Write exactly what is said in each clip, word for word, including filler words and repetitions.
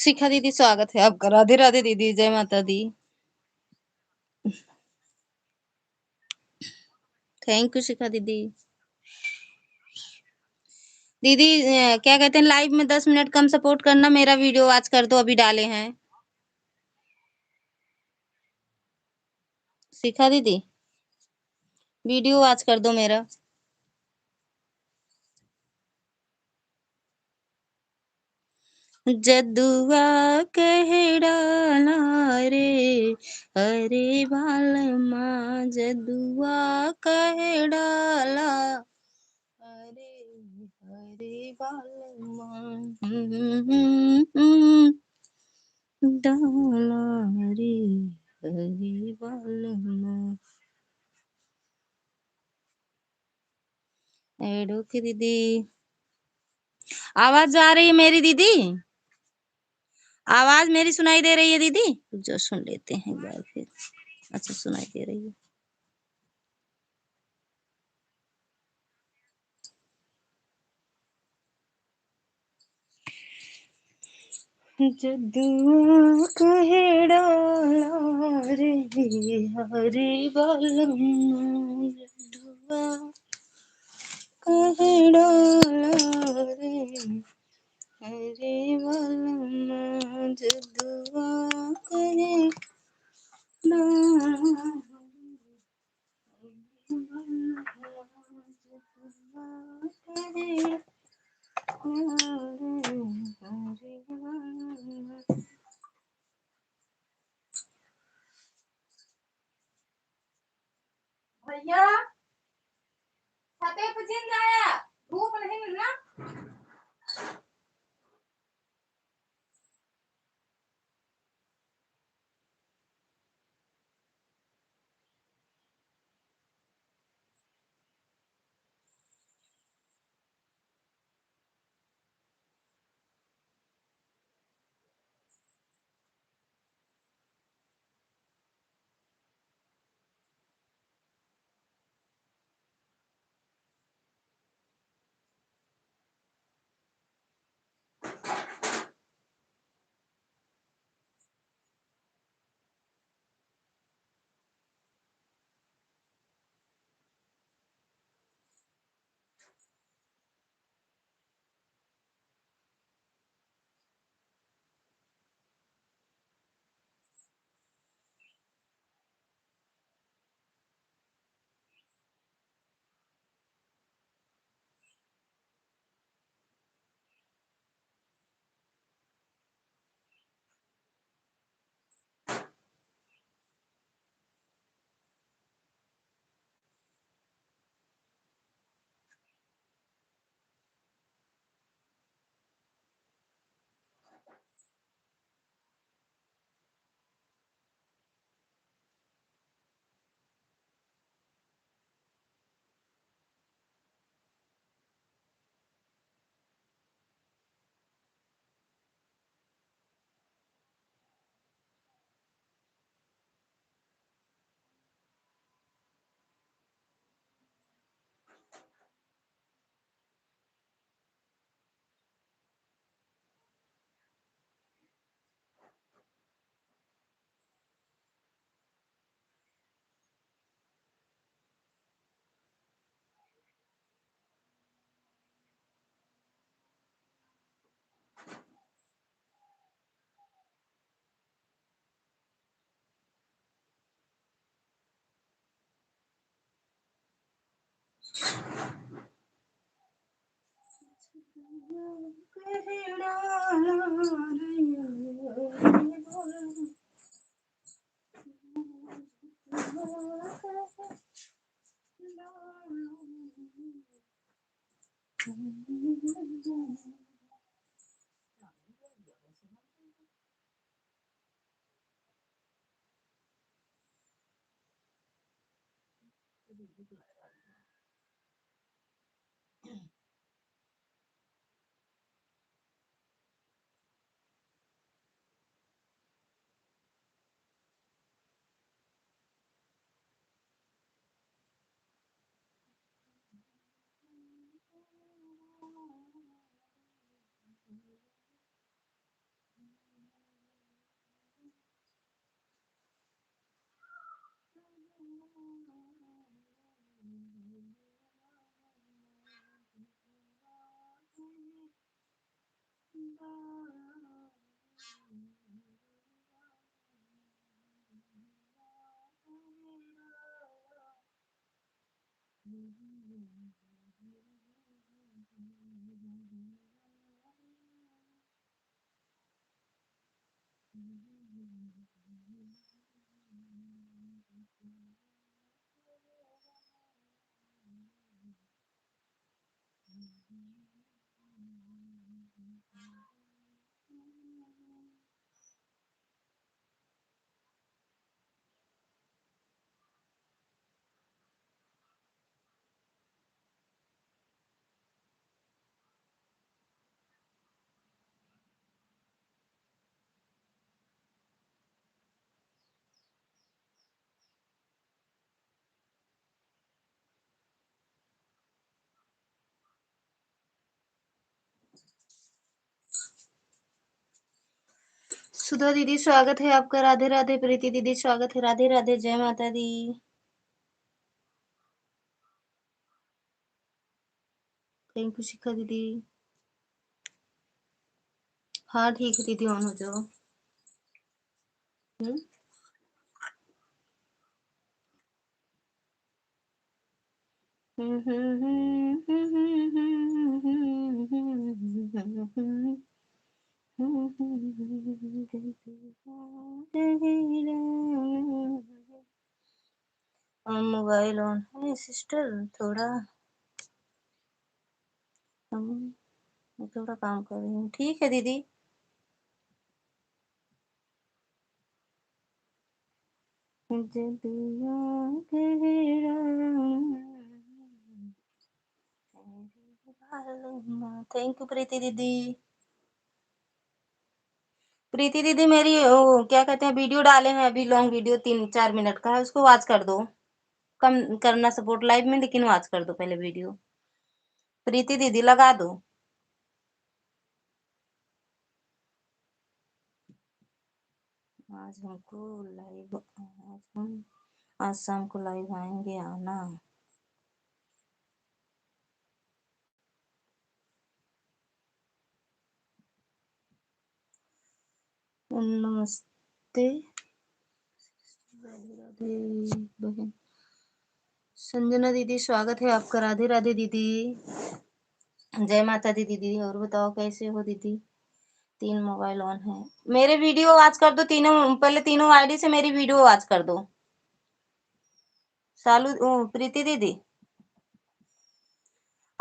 शिखा दीदी, स्वागत है आपका। राधे राधे दीदी, जय माता दी। Thank you शिखा दीदी। दीदी, अ, क्या कहते हैं, live में दस मिनट कम support करना, मेरा video watch कर दो, अभी डाले हैं। शिखा दीदी, video watch कर दो मेरा। जदुआ कहे डाला रे, अरे बालमा, जदुआ कहे डाला, अरे, अरे बालमा, डाला रे, अरे बालमा। एडो की दीदी, आवाज जा रही है मेरी दीदी? आवाज मेरी सुनाई दे रही है दीदी? जो सुन लेते हैं एक बार फिर। अच्छा, सुनाई दे रही है। जदुआ कहे डाला रे, हरे बालमा, जदुआ कहे डाला रे, हरे बालमा, जदुआ कहे डाला। भैया, छते पे जिन जाया, धूप नहीं मिलना। सुधा दीदी, स्वागत है आपका। राधे राधे। प्रीति दीदी, स्वागत है। राधे राधे, जय माता दी। Thank you शिखा दीदी। हाँ ठीक है दीदी, on हो जाओ। हम्म। मोबाइल on है सिस्टर, थोड़ा हम थोड़ा काम कर रही हूँ। ठीक है दीदी। जदुआ कहरा Thank you प्रीति दीदी। प्रीति दीदी मेरी वो क्या कहते हैं, वीडियो डाले हैं अभी, लॉन्ग वीडियो तीन चार मिनट का है, उसको वॉच कर दो। कम करना सपोर्ट लाइव में, लेकिन वॉच कर दो पहले वीडियो। प्रीति दीदी लगा दो। आज हमको लाइव, आज हम, आज शाम को लाइव आएंगे, आना। नमस्ते। राधे राधे बहन। संजना दीदी, स्वागत है आपका। राधे राधे दीदी। जय माता दी दीदी। और बताओ कैसे हो दीदी? तीन मोबाइल on है। मेरे वीडियो वॉच कर दो तीनों, पहले तीनों आईडी से मेरी वीडियो वॉच कर दो। सालू, ओ, प्रीति दीदी,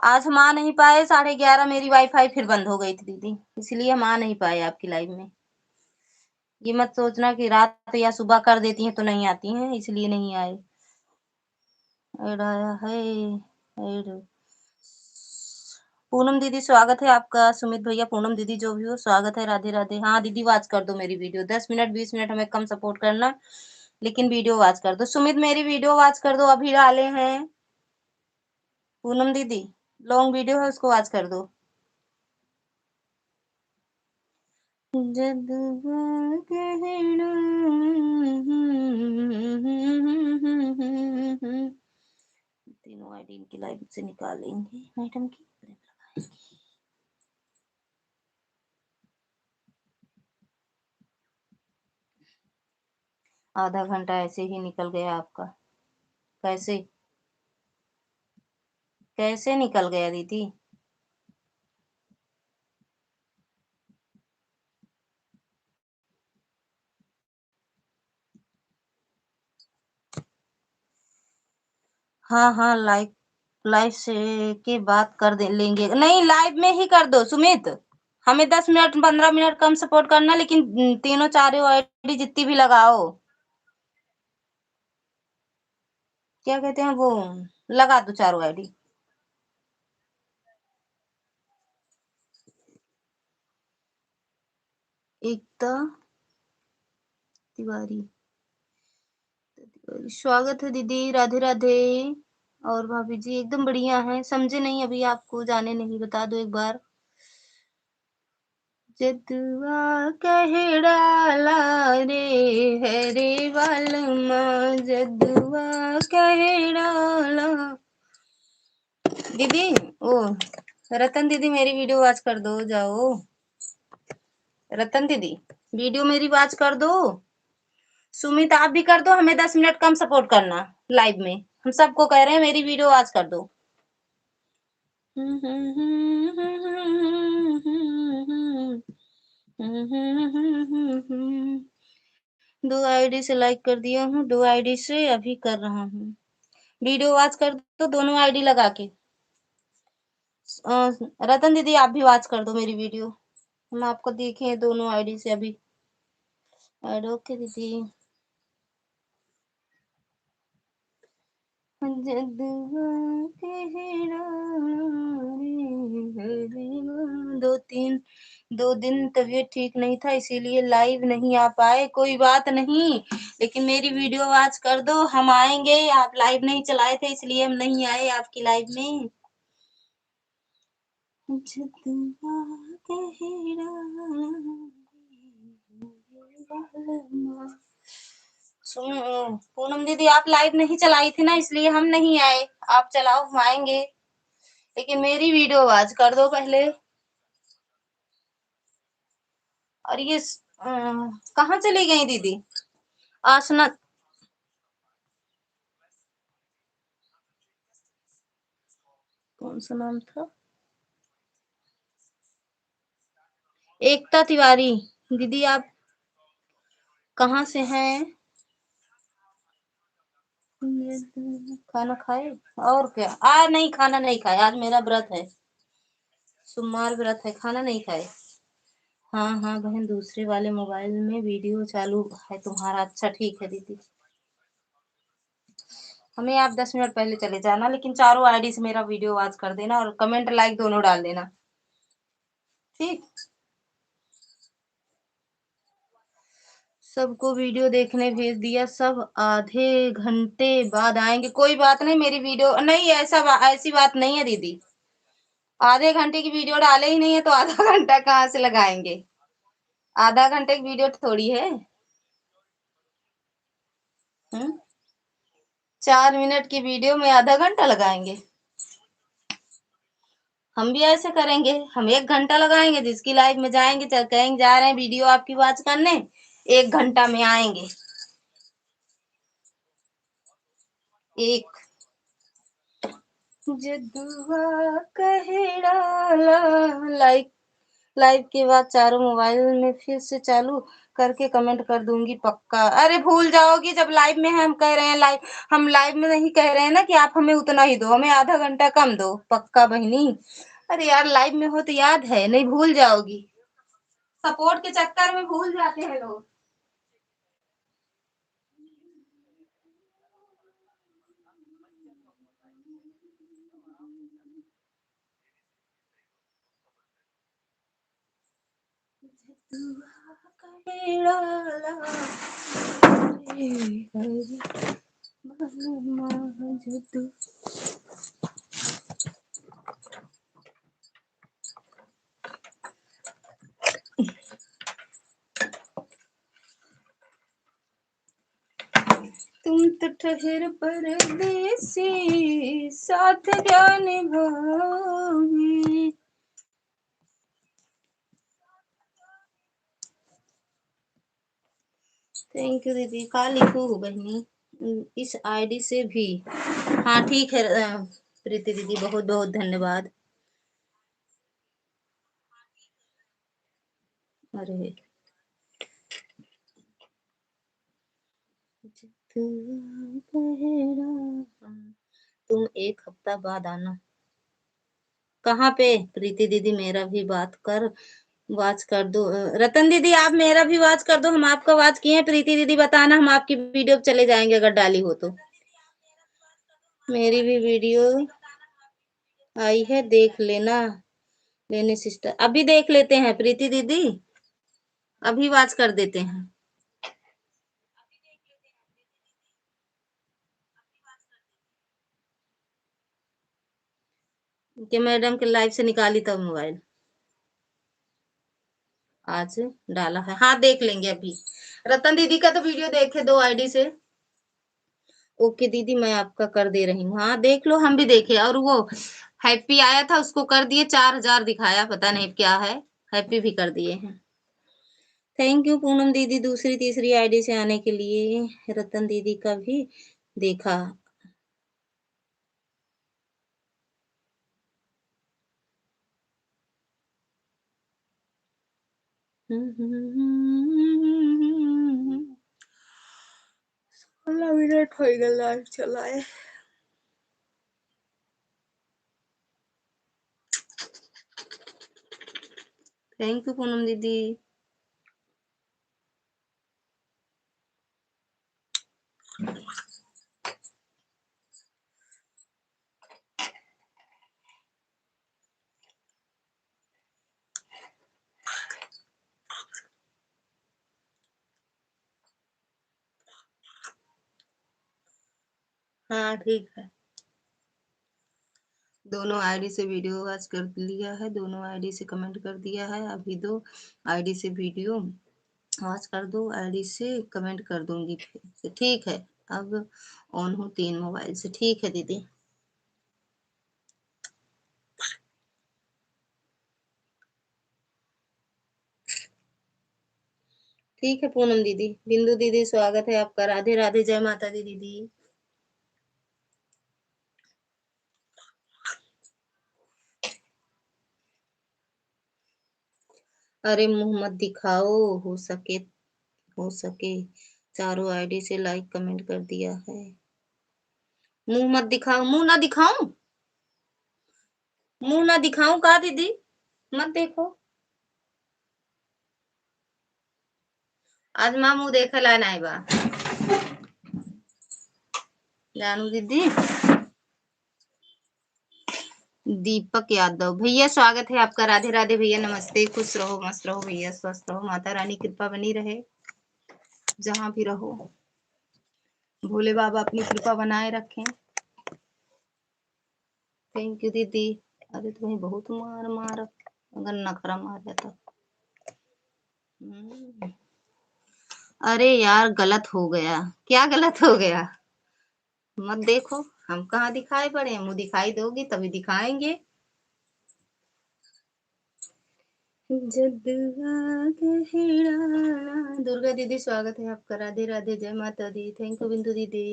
आज हम आ नहीं पाए, साढ़े ग्यारह मेरी वाईफाई फिर बंद हो गई थी दीदी, इसलिए हम आ नहीं पाए आपकी लाइव में। ये मत सोचना कि रात या सुबह कर देती हैं तो नहीं आती हैं, इसलिए नहीं आए। ऐड आया है, ऐड। पूनम दीदी, स्वागत है आपका। सुमित भैया, पूनम दीदी, जो भी हो, स्वागत है। राधे राधे। हाँ दीदी, वॉच कर दो मेरी वीडियो, दस मिनट, बीस मिनट हमें कम सपोर्ट करना, लेकिन वीडियो वॉच कर दो। सुमित, मेरी वीडियो वॉच कर दो, अभी डाले हैं। पूनम दीदी, लॉन्ग वीडियो है, उसको वॉच कर दो। जदुआ कहना तीनों आईडी इनकी लाइव से निकालेंगे मैडम की, प्रेम लगाएंगे। आधा घंटा ऐसे ही निकल गया आपका। कैसे, कैसे निकल गया दीदी? हाँ, हाँ, लाइव, लाइव से के बात कर दे, लेंगे। नहीं, लाइव में ही कर दो सुमित। हमें दस मिनट, पन्द्रह मिनट कम सपोर्ट करना, लेकिन तीनों चारों आईडी जितनी भी लगाओ। क्या कहते हैं वो, लगा दो चारों आईडी। एकता तिवारी, स्वागत है दीदी, राधे राधे। और भाभी जी एकदम बढ़िया है, समझे नहीं अभी आपको, जाने नहीं, बता दो एक बार। जदुआ कह डाला रे, हरे वालमा, जदुआ कह डाला। दीदी, ओ, रतन दीदी, मेरी video watch कर दो, जाओ। रतन दीदी, video मेरी watch कर दो। सुमित, आप भी कर दो, हमें दस मिनट कम support करना live में। हम सबको कह रहे हैं, मेरी video watch कर दो। दो ID से like कर दिया हूँ, दो ID से अभी कर रहा हूँ। Video watch कर दो दोनों ID लगा के। अ, रतन दीदी, आप भी watch कर दो मेरी video, हम आपको देखें दोनों ID से अभी। OK दीदी। जदुआ कहरा रे हरे, दो तीन, दो दिन तबीयत ठीक नहीं था, इसीलिए live नहीं आ पाए। कोई बात नहीं, लेकिन मेरी video watch कर दो, हम आएंगे। आप live नहीं चलाए थे, इसलिए हम नहीं आए आपकी live में। जदुआ कहरा रे बलमा। सुनो, पूनम दीदी, आप live नहीं चलाई थी ना, इसलिए हम नहीं आए। आप चलाओ, हम आएंगे, लेकिन मेरी video watch कर दो पहले। और ये स-, अ, कहाँ चली गई दीदी? आसना, कौन सा नाम था? एकता तिवारी, दीदी आप कहाँ से हैं? खाना खाए? और क्या? आ, नहीं, खाना नहीं खाए, आज मेरा व्रत है, सोमवार व्रत है, खाना नहीं खाए। हाँ, हाँ बहन, दूसरे वाले mobile में video चालू है तुम्हारा। अच्छा, ठीक है दीदी, हमें आप दस मिनट पहले चले जाना, लेकिन चारों ID से मेरा video watch कर देना और comment like दोनों डाल देना, ठीक? सबको video देखने भेज दिया, सब आधे घंटे बाद आएंगे। कोई बात नहीं, मेरी video नहीं, ऐसा बा-, ऐसी बात नहीं है दीदी, आधे घंटे की video डाले ही नहीं है तो आधा घंटा कहाँ से लगाएंगे? आधा घंटे की video थोड़ी है। हम्म, चार मिनट की video में आधा घंटा लगाएंगे? हम भी ऐसे करेंगे, हम एक घंटा लगाएंगे, जिसकी live में जाएंगे, च-, कहेंगे जा रहे हैं video आपकी watch करने, एक घंटा में आएंगे। एक जदुआ कहरा ला, like, live के बाद चारों mobile में फिर से चालू करके comment कर दूंगी पक्का। अरे भूल जाओगी, जब live में हम कह रहे हैं, live, हम live में नहीं कह रहे हैं ना कि आप हमें उतना ही दो, हमें आधा घंटा कम दो पक्का बहिनी। अरे यार, live में हो तो याद है, नहीं भूल जाओगी। Support के चक्कर में भूल जाते हैं लोग। तुम तो ठहर परदेसी, साथ क्या निभाओगे? Thank you दीदी। का लिखू हो बहिनी, इस ID से भी? हाँ, ठीक है, अ, प्रीति दीदी, बहुत बहुत धन्यवाद। अरे, तुम एक हफ्ता बाद आना। कहाँ पे? प्रीति दीदी, मेरा भी बात कर, watch कर दो। अ, रतन दीदी, आप मेरा भी watch कर दो, हम आपका watch किए हैं। प्रीति दीदी, बताना, हम आपकी video पे चले जाएंगे अगर डाली हो तो। मेरी भी video आई है, देख लेना। लेने sister, अभी देख लेते हैं प्रीति दीदी, अभी watch कर देते हैं। कि madam के live से निकाली तब mobile। आज डाला है, हाँ, देख लेंगे अभी। रतन दीदी का तो video देखे दो ID से। OK दीदी, मैं आपका कर दे रही हूँ। हाँ, देख लो, हम भी देखे। और वो Happy आया था, उसको कर दिए, चार हजार दिखाया, पता नहीं क्या है, Happy भी कर दिए हैं। Thank you पूनम दीदी, दूसरी तीसरी आईडी से आने के लिए। रतन दीदी का भी देखा। सोलह मिनट हो गए लाइव चलाए। Thank you पूनम दीदी। हाँ, ठीक है। दोनों आईडी से वीडियो वॉच कर लिया है, दोनों आईडी से कमेंट कर दिया है। अभी दो आईडी से वीडियो वॉच कर दो, आईडी से कमेंट कर दूंगी फिर से। ठीक है, अब ऑन हूँ तीन मोबाइल से। ठीक है दीदी। ठीक है पूनम दीदी। बिंदु दीदी, स्वागत है आपका। राधे राधे, जय माता दी दीदी। अरे मुंह मत दिखाओ, हो सके, हो सके चारों आईडी से लाइक कमेंट कर दिया है। मुंह मत दिखाओ, मुंह ना दिखाऊं, मुंह ना दिखाऊं का दीदी? मत देखो, आज माँ मुंह देखे ला नाई बा। जानू दीदी, दीपक यादव भैया, स्वागत है आपका। राधे राधे भैया, नमस्ते, खुश रहो, मस्त रहो भैया, स्वस्थ रहो, माता रानी कृपा बनी रहे जहाँ भी रहो, भोले बाबा अपनी कृपा बनाए रखें। Thank you दीदी। अरे तुम्हें बहुत मार मार, अगर नखरा मार जाता। हम्म। अरे यार, गलत हो गया। क्या गलत हो गया? मत देखो, हम कहाँ दिखाए पड़े हैं, मुँह दिखाई दोगी तभी दिखाएंगे। जदुआ गहराना। दुर्गा दीदी, स्वागत है आपका। राधे राधे, जय माता दी। Thank you बिंदु दीदी।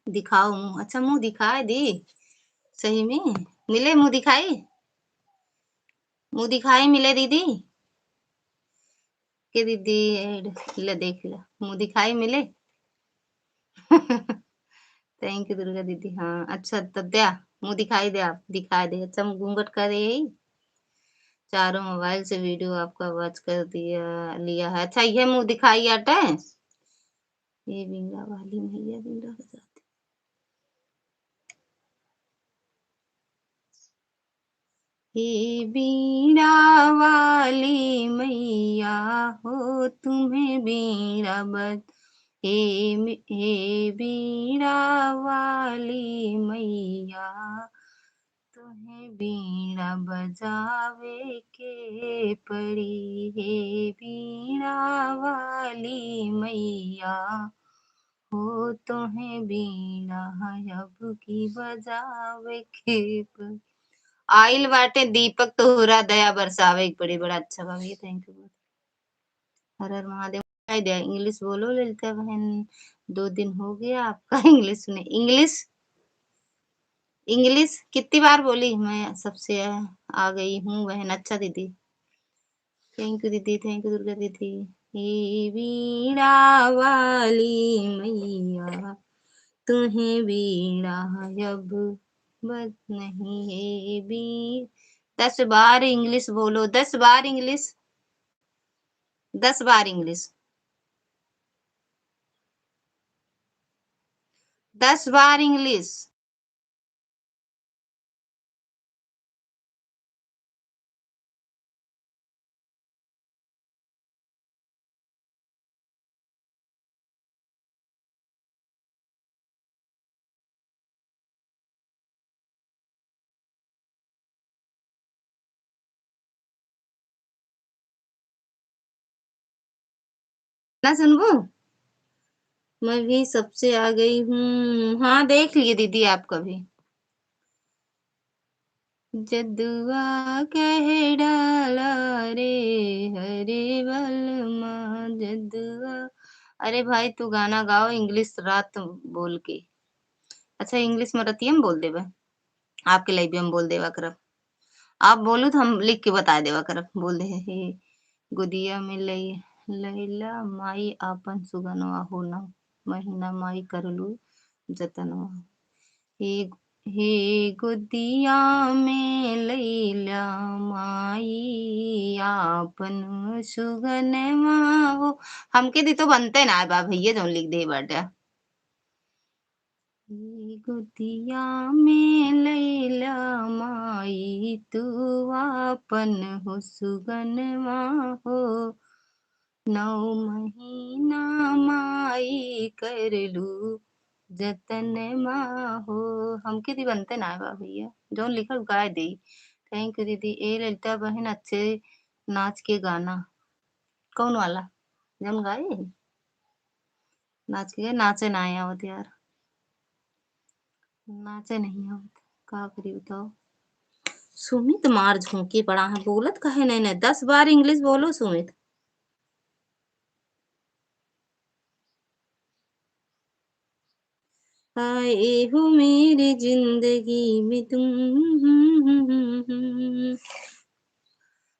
दिखाओ मुंह। अच्छा, मुंह दिखाई दी? सही में मिले मुंह दिखाई? मुंह दिखाई मिले दीदी? के दीदी, ले देख ले, मुंह दिखाई मिले? Thank you दुर्गा दीदी। हाँ, अच्छा, तो द्या, मुंह दिखाई दे, आप दिखाई दे। अच्छा, हम घूंघट करे यही, चारों मोबाइल से वीडियो आपका वॉच कर दिया, लिया है। अच्छा, ये मुंह दिखाई आटे, ये बीड़ा वाली मैया बीड़ा बजाती। हे बीड़ा वाली मैया हो, तुम्हें बीड़ा बज-, हे मी-, हे बीड़ा वाली मैया, तुम्हें बीड़ा बजावे के पड़ी। हे बीड़ा वाली मैया हो, तोहे बीड़ा अब की बजावे के प-, आइल बाटे दीपक तोहरा दया बरसावे के पड़ी। बड़ा अच्छा बा भैया, thank you। हर हर महादेव। कह दिया, इंग्लिश बोलो ललिता बहन, दो दिन हो गया आपका इंग्लिश सुने। इंग्लिश, इंग्लिश कितनी बार बोली, मैं सबसे आ गई हूँ बहन। अच्छा दीदी, thank you दीदी, thank you दुर्गा दीदी। हे बीड़ा वाली मैया, तुम्हें बीड़ा अब बज नहीं है बी-, दस बार इंग्लिश बोलो, दस बार इंग्लिश, दस बार इंग्लिश, दस बार इंग्लिश। ना सुनबू? मैं भी सबसे आ गई हूँ। हाँ, देख लिए दीदी आपका भी। जदुआ कहे डाला रे, हरे बलमा जदुआ। अरे भाई, तू गाना गाओ English रात बोल के। अच्छा, English में रतिया में बोल देबे, आपके live में बोल देवा करब। आप बोलू तो हम लिख के बता देवा करब। बोल दे, "हे गोदिया में लई-, लैला माई आपन सुगनवा हो, नौ महीना माई करलू जतनवा हो।" हे, हे गोदिया में लैला माई आपन सुगनवा हो। हमके दी तो बनते ना बा भैया, जौन लिख दे बाटे। हे गोदिया में लैला माई तू आपन हो सुगनवा हो, नौ महीना माई करलू जतनवा हो। हमके दी बनते ना बा भैया, जौन लिखल गाय दे। Thank you दीदी। ए ललिता बहन, अच्छे नाच के गाना। कौन वाला? जौन गाए? नाच के, नाचे ना आवत यार, नाचे नहीं आवत, का करी बताओ। सुमित मार झोंकी पड़ा है, बोलत काहे नहीं, नहीं, दस बार English बोलो सुमित। आए हो मेरी जिंदगी में तुम।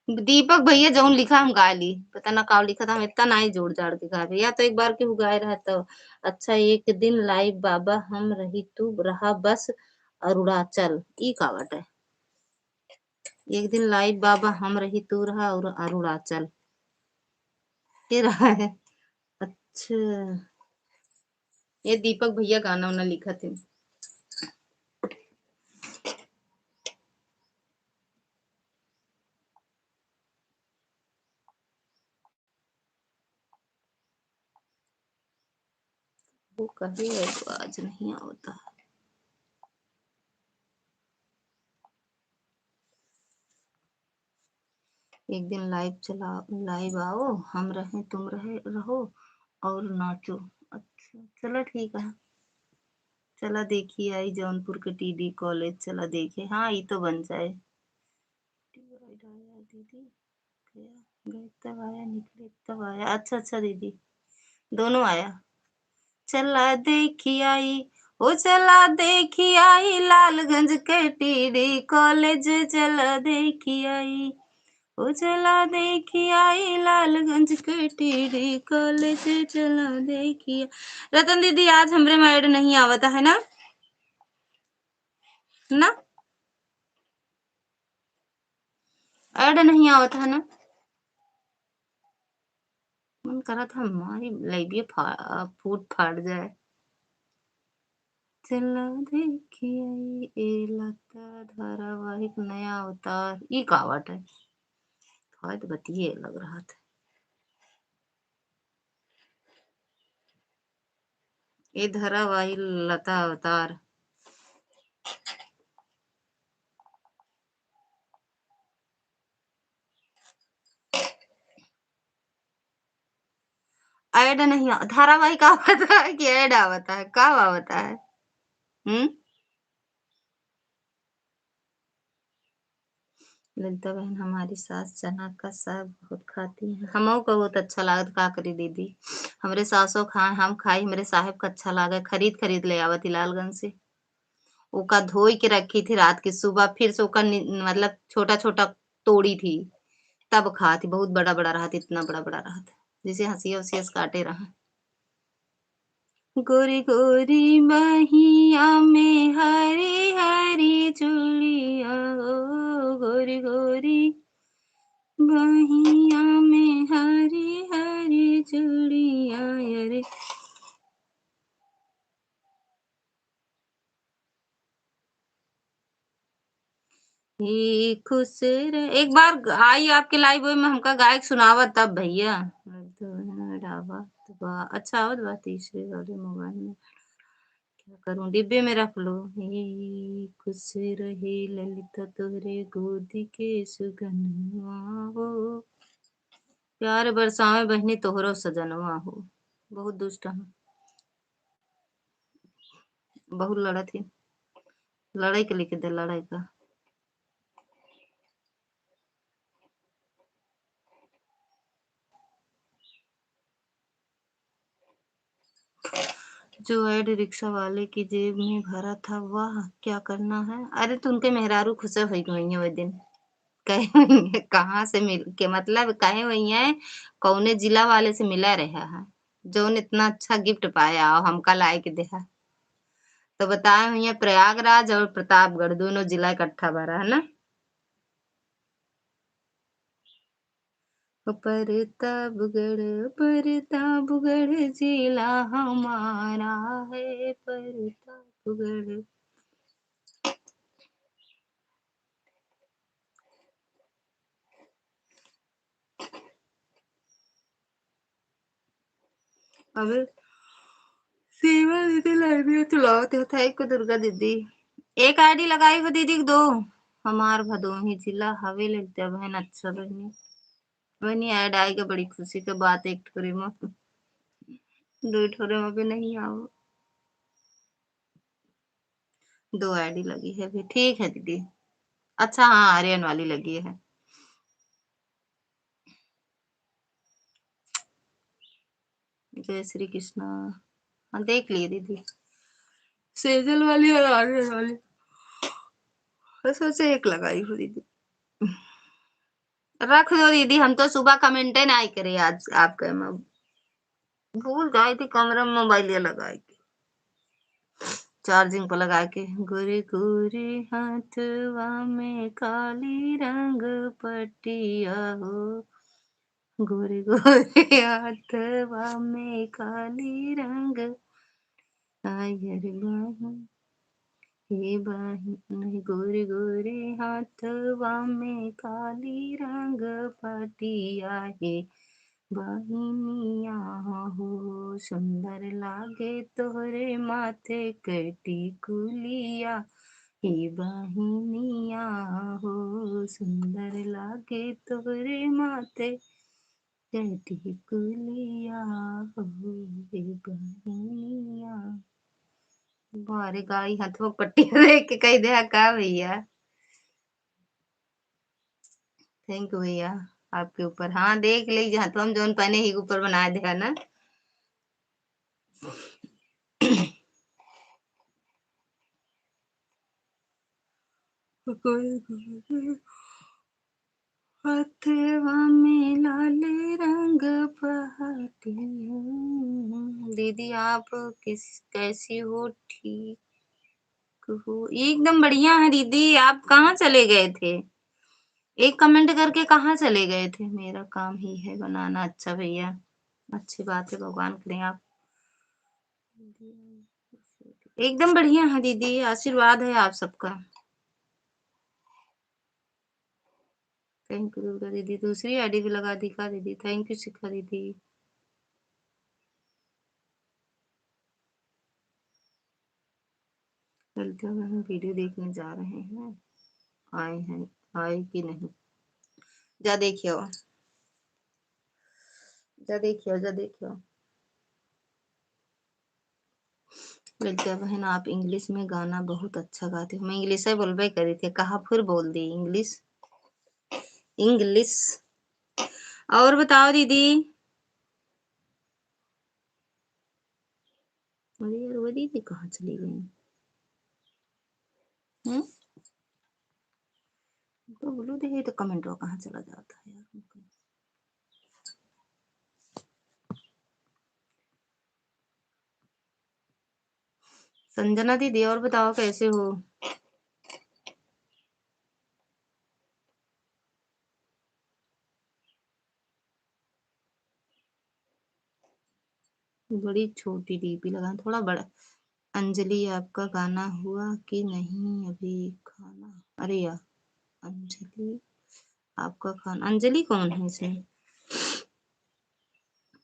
दीपक भैया जौन लिखा हम गा ली, पता ना का लिखा था, हम इतना ना ही जोड़ जाड़ के गावे, या तो एक बार केहू गाए रहा तो। अच्छा, एक दिन लाई बाबा हम रही तू रहा बस अरुणाचल, ई का बाटे? एक दिन लाई बाबा हम रही तू रहा और अरुणाचल, ये रहा है। अच्छा, ये दीपक भैया गाना उना लिखा थे। वो कहे है तो आज नहीं आवता है। एक दिन live चला, live आओ, हम रहें तुम रहे रहो और नाचो। अच्छा, चला ठीक है, चला देखी आई जौनपुर के टीडी कॉलेज, चला देखे। हाँ, ई तो बन जाए। दीदी गए तब आया, निकले तब आया। अच्छा, अच्छा दीदी, दोनों आया। चला देखी आई, ओ चला देखी आई लालगंज के टीडी कॉलेज, चला देखी आई, ओ चला देखी आई लालगंज के टीडी कॉलेज, चला देखी। रतन दीदी, आज हमरे में add नहीं आवता है ना, ना? Add नहीं आवत है ना? मन करत है हमारी live ये फा-, फूट फाट जाए। चला देखी आई ए लता धारावाहिक नया अवतार। ई का बाटे? थोड़ा तो बतिये लग रहा था। ए धारावाहिक लता अवतार। Add नहीं आ-, धारावाहिक आवता है कि add आवता है? का आवता है? हम्म? ललिता बहन, हमारी सास चना का साग बहुत खाती हैं। हमहू का बहुत अच्छा लागत, का करी दीदी, हमरे सासो खाए, हम खाई, हमरे साहेब का अच्छा लागे, खरीद खरीद ले आवत ही लालगंज से। ओका धोई के रखी थी रात की, सुबह फिर से ओका नि-, मतलब छोटा छोटा तोड़ी थी, तब खाती। बहुत बड़ा बड़ा रहत, इतना बड़ा बड़ा रहत, जैसे हंसिया उसिया से काटे रहा। गोरी गोरी बहिया में हरी हरी चूड़िया, ओ गोरी गोरी बहिया में हरी हरी चूड़िया, अरे। हे खुश रह-, एक बार ग-, आई आपके live में हमका गायक सुनावा तब भैया। अच्छा, आवत बा तीसरे वाले mobile में। क्या करूं, डिब्बे में रख लो। हे खुश रहे ललिता तोहरे गोदी के सुगनवा हो। प्यार बरसावे बहिनी तोहरो सजनवा हो, बहुत दुष्ट है, बहुत लड़त ही, लड़ाई के लेके दे, लड़ाई का। जो ऐड रिक्शा वाले की जेब में भरा था, वह क्या करना है? अरे, तो उनके मेहरारू खुश होई गई है वो दिन। कहे हुई है, कहाँ से मिल के, मतलब, कहे हुई है, कौने जिला वाले से मिला रहा है, जौन इतना अच्छा गिफ्ट पाया और हमका लाए के देहा। तो बताए हुई है, प्रयागराज और प्रतापगढ़ दोनों जिला इकट्ठा भरा है ना। प्रतापगढ़, प्रतापगढ़ जिला हमारा है, प्रतापगढ़। अबे सीमा दीदी लाइव में चलावत है, thank you दुर्गा दीदी। एक आईडी लगाई हो दीदी के दो, हमार भदोही जिला हवे लगता बहन। अच्छा बहनी, बहनी ऐड आएगा, बड़ी खुशी के बात, एक ठोरे में, दो ठोरे में भी नहीं आओ। दो आईडी लगी है अभी, ठीक है दीदी। अच्छा, हाँ, आर्यन वाली लगी है। जय श्री कृष्णा। हाँ, देख लिए दीदी, सेजल वाली और आर्यन वाली। बस सोचे एक लगाई हो दीदी। रख दो दीदी, हम तो सुबह कमेंटे नहीं करे आज आपके में। भूल गई थी कमरा में मोबाइल ये लगाए के, चार्जिंग पर लगा के। गोरे गोरे हाथवा में काली रंग पट्टिया हो, गोरे गोरे हाथवा में काली रंग, आयर बाही, हे बाही, नहीं, गोरे गोरे हाथवा में काली रंग पट्टिया हे बहिनिया हो, सुंदर लागे तोहरे माथे के टिकुलिया, हे बहिनिया हो, सुंदर लागे तोहरे माथे के टिकुलिया हो, हे बहिनिया। बारे गाई हथवा पट्टी देख के कह दे का भैया। Thank you भैया, आपके ऊपर। हाँ, देख लीजिए, हथवा में जौन पहने ही ऊपर बना दे है ना। हथवा में लाल रंग पहटी। दीदी, आप किस, कैसी हो? ठीक हो? एकदम बढ़िया है दीदी, आप कहाँ चले गए थे? एक कमेंट करके कहाँ चले गए थे? मेरा काम ही है बनाना। अच्छा भैया, अच्छी बात है, भगवान करें आप। एकदम बढ़िया है दीदी, आशीर्वाद है आप सबका। Thank you दुर्गा दीदी। दूसरी आईडी भी लगा दी का दीदी? Thank you शिखा दीदी। ललिता बहन वीडियो देखने जा रहे हैं, आए हैं, आए कि नहीं? जा देखियो, जा देखियो, जा देखियो। ललिता बहन, आप इंग्लिश में गाना बहुत अच्छा गाते हो। मैं इंग्लिश ही बोलबे करी थे, कहा फिर बोल दी इंग्लिश, इंग्लिश। और बताओ दीदी। अरे यार, वो दीदी कहाँ चली गई? हम्म? तो बोलो, देखिए तो कमेंट कहाँ चला जाता है यार। संजना दीदी, और बताओ कैसे हो? बड़ी छोटी डीपी लगा, थोड़ा बड़ा। अंजलि, आपका गाना हुआ कि नहीं अभी खाना? अरे यार, अंजलि, आपका खाना, अंजलि कौन है इसमें?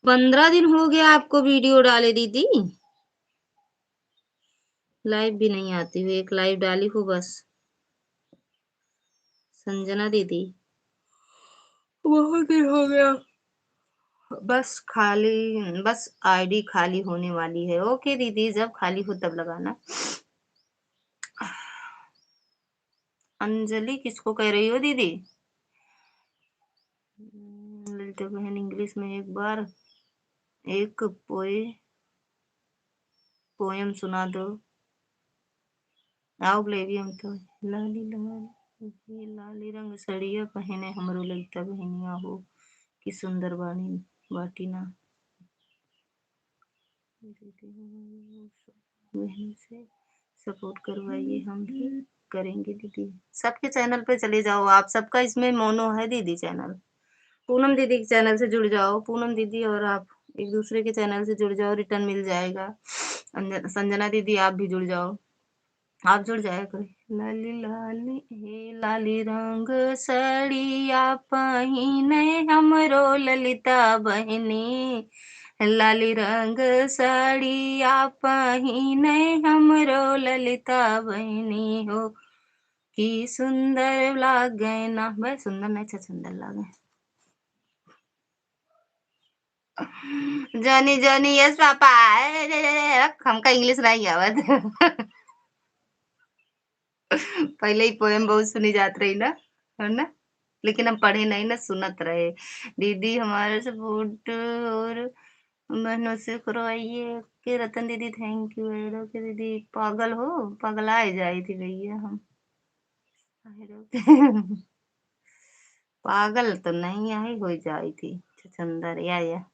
पन्द्रह दिन हो गया आपको वीडियो डाले दीदी, लाइव भी नहीं आती हो, एक लाइव डाली हो बस। संजना दीदी, बहुत दिन हो गया। बस खाली, बस आईडी खाली होने वाली है। ओके दीदी, जब खाली हो तब लगाना। अंजलि किसको कह रही हो दीदी? हम्म, ललिता बहन, इंग्लिश में एक बार एक पोए-, पोएम सुना दो। आओ लेवी हम तो। लाली लाली, ये लाली रंग सड़िया पहिने हमरो ललिता बहनिया हो, कि सुंदर बानी बाटी ना। दीदी, बहन से सपोर्ट करवाइए, हम भी करेंगे दीदी। सबके चैनल पे चले जाओ आप, सबका इसमें मोनो है दीदी चैनल। पूनम दीदी के चैनल से जुड़ जाओ, पूनम दीदी और आप एक दूसरे के चैनल से जुड़ जाओ, रिटर्न मिल जाएगा। अंज-, संजना दीदी आप भी जुड़ जाओ, आप जुड़ जाया करो। लाली लाली हे लाली रंग सड़िया पहिने हमरो ललिता बहनी, लाली रंग सड़िया पहिने हमरो ललिता बहनी हो, की सुंदर लागे ना। भाई सुंदर नहीं, अच्छा सुंदर लागे। Johnny, Johnny, yes papa. ए, ए, ए, ए, हमका इंग्लिश नहीं आवत। पहले ही पोएम बहुत सुनी जात रही ना, है ना? लेकिन हम पढ़े नहीं ना, सुनत रहे। दीदी हमारे सपोर्ट और बहनों से करवाइए। ओके रतन दीदी, थैंक यू। एडो के दीदी पागल हो, पगलाए जाई थी भैया हम। एडो के पागल तो नहीं आई, हो जाई थी छछंदर। या, या।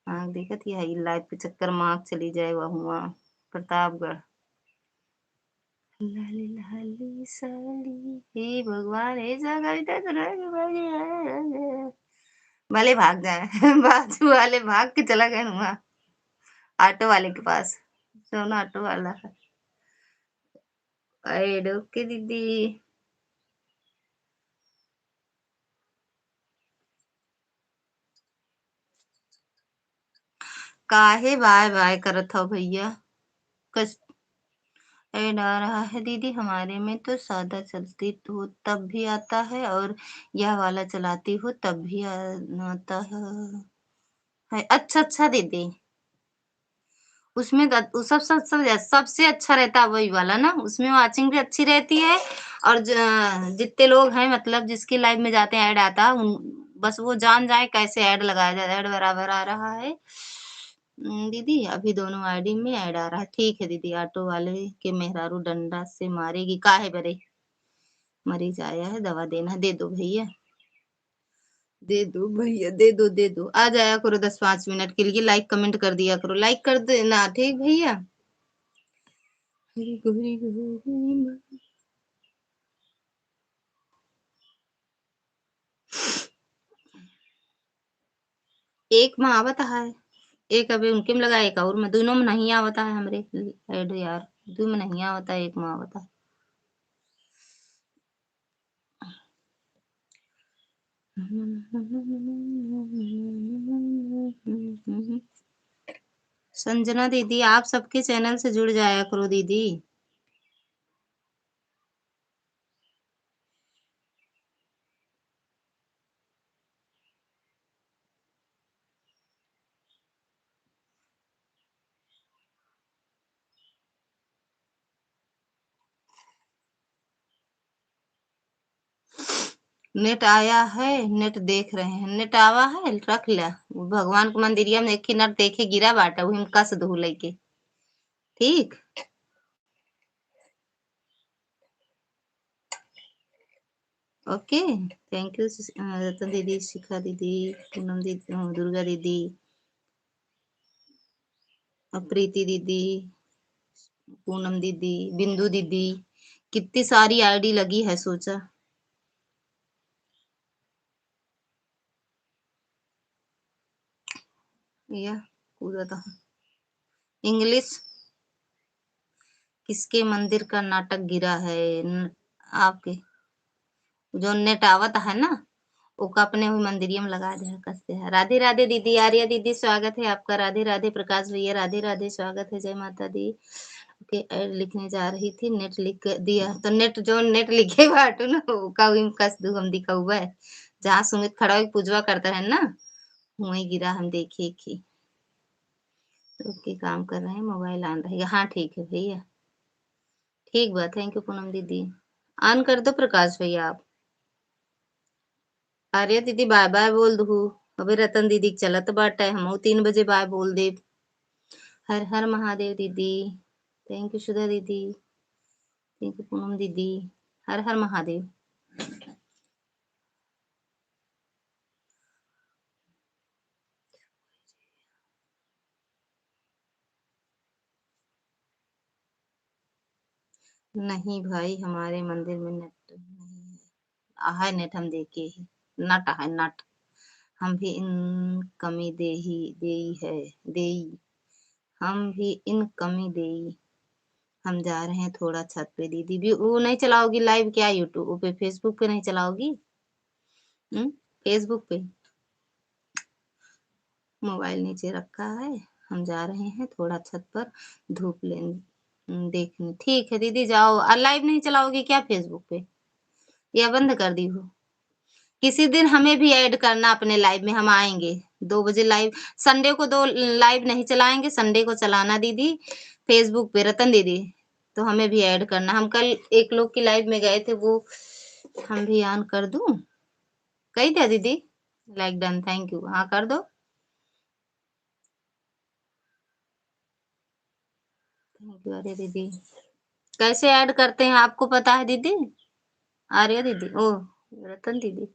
हाँ, देखत ही है, ई लाइफ के चक्कर में आँख चली जाए, वह हुआ प्रतापगढ़। लाली लाली साड़ी, हे भगवान, हे जा गाड़ी दे दे रे, गाड़ी है, है, है। भले भाग जाए, बाजू वाले भाग के चला गए वहाँ, ऑटो वाले के पास, जौन ऑटो वाला है। एडो के दीदी। काहे बाय बाय करत हो भैया? कस-, ऐड आ रहा है दीदी, हमारे में तो सादा चलती हो तब भी आता है और यह वाला चलाती हो तब भी आ-, आता है। है, अच्छा, अच्छा दीदी। उसमें ग-, उ सब, सब, सब, सबसे अच्छा रहता है वही वाला ना, उसमें वॉचिंग भी अच्छी रहती है और ज-, जितने लोग हैं, मतलब, जिसकी लाइव में जाते हैं, ऐड आता है, उन, बस वो जान जाए कैसे ऐड लगाया जाए, ऐड बराबर आ रहा है। उम, दीदी, अभी दोनों आईडी में ऐड आ रहा है। ठीक है दीदी, ऑटो वाले के मेहरारू डंडा से मारेगी, काहे बरे? मरीज आया है, दवा देना है, दे दो भैया। दे दो भैया, दे दो, दे दो। आ जाया करो दस पाँच मिनट के लिए, लाइक कमेंट कर दिया करो। लाइक कर देना, ठीक भैया? हरी गोरी गोरी माँ। एक में आवत है, एक अबे उनके में लगा, एक और में, दोनों में नहीं आवत है हमरे ऐड यार, दो में नहीं आवत है, एक में आवत है। संजना दीदी, आप सबके चैनल से जुड़ जाया करो दीदी। नेट आया है, नेट देख रहे हैं। नेट आवा है, रख ल्या। भगवान के मंदिरिया में एक ही नेट देखे गिरा बाटा, वही में कस दहू लइके। ठीक। ओके, thank you, अ, रतन दीदी, शिखा दीदी, पूनम दीदी, अ, दुर्गा दीदी, अ, प्रीति दीदी, पूनम दीदी, बिंदु दीदी, कितनी सारी आईडी लगी है, सोचा। या कूदा था। इंग्लिश, किसके मंदिर का नाटक गिरा है? न-, आपके जो नेट आवत है ना, ओका अपने वही मंदिरिया में लगा दे, कस दे। राधे राधे दीदी, आर्या दीदी, स्वागत है आपका। राधे राधे प्रकाश भैया, राधे राधे, स्वागत है, जय माता दी। ओके, ऐड लिखने जा रही थी, नेट लिख दिया, तो नेट, जो नेट लिखे बाटू ना, ओका वही में कस दू, हम दिखौबे। जहाँ सुमित खड़ा होके पूजवा करता है ना, वहीं गिरा हम देखे कि। तो के काम कर रहे हैं, मोबाइल on रहेगा। हाँ, ठीक है भैया, ठीक बा। Thank you पूनम दीदी। On कर दो प्रकाश भैया आप। आर्या दीदी बाय बाय बोल दू। अबे रतन दीदी के चलत बाटे, हमहू तीन बजे बाय बोल देब। हर हर महादेव दीदी। Thank you सुधा दीदी। Thank you पूनम दीदी। हर हर महादेव। नहीं भाई, हमारे मंदिर में नेट नहीं है। आहे नेट हम देखे ही, नट आहे नट। हम भी इन कमी देही, देई है, देई। हम भी इन कमी देई। हम जा रहे हैं थोड़ा छत पे दीदी। भी वो नहीं चलाओगी लाइव क्या YouTube पे, Facebook पे नहीं चलाओगी? हम्म, Facebook पे। मोबाइल नीचे रखा है, हम जा रहे हैं थोड़ा छत पर धूप लेने, देखने। ठीक है दीदी, जाओ। और लाइव नहीं चलाओगी क्या Facebook पे, या बंद कर दी हो? किसी दिन हमें भी ऐड करना अपने लाइव में, हम आएंगे। दो बजे लाइव, संडे को दो लाइव नहीं चलाएंगे, संडे को चलाना दीदी Facebook पे, रतन दीदी, तो हमें भी ऐड करना। हम कल एक लोग की लाइव में गए थे, वो हम भी ऑन कर दूं? कही दिया दीदी, लाइक डन, थैंक यू। हाँ, कर दो। Thank you. अरे दीदी, कैसे ऐड करते हैं, आपको पता है दीदी? आर्या दीदी, ओ रतन दीदी।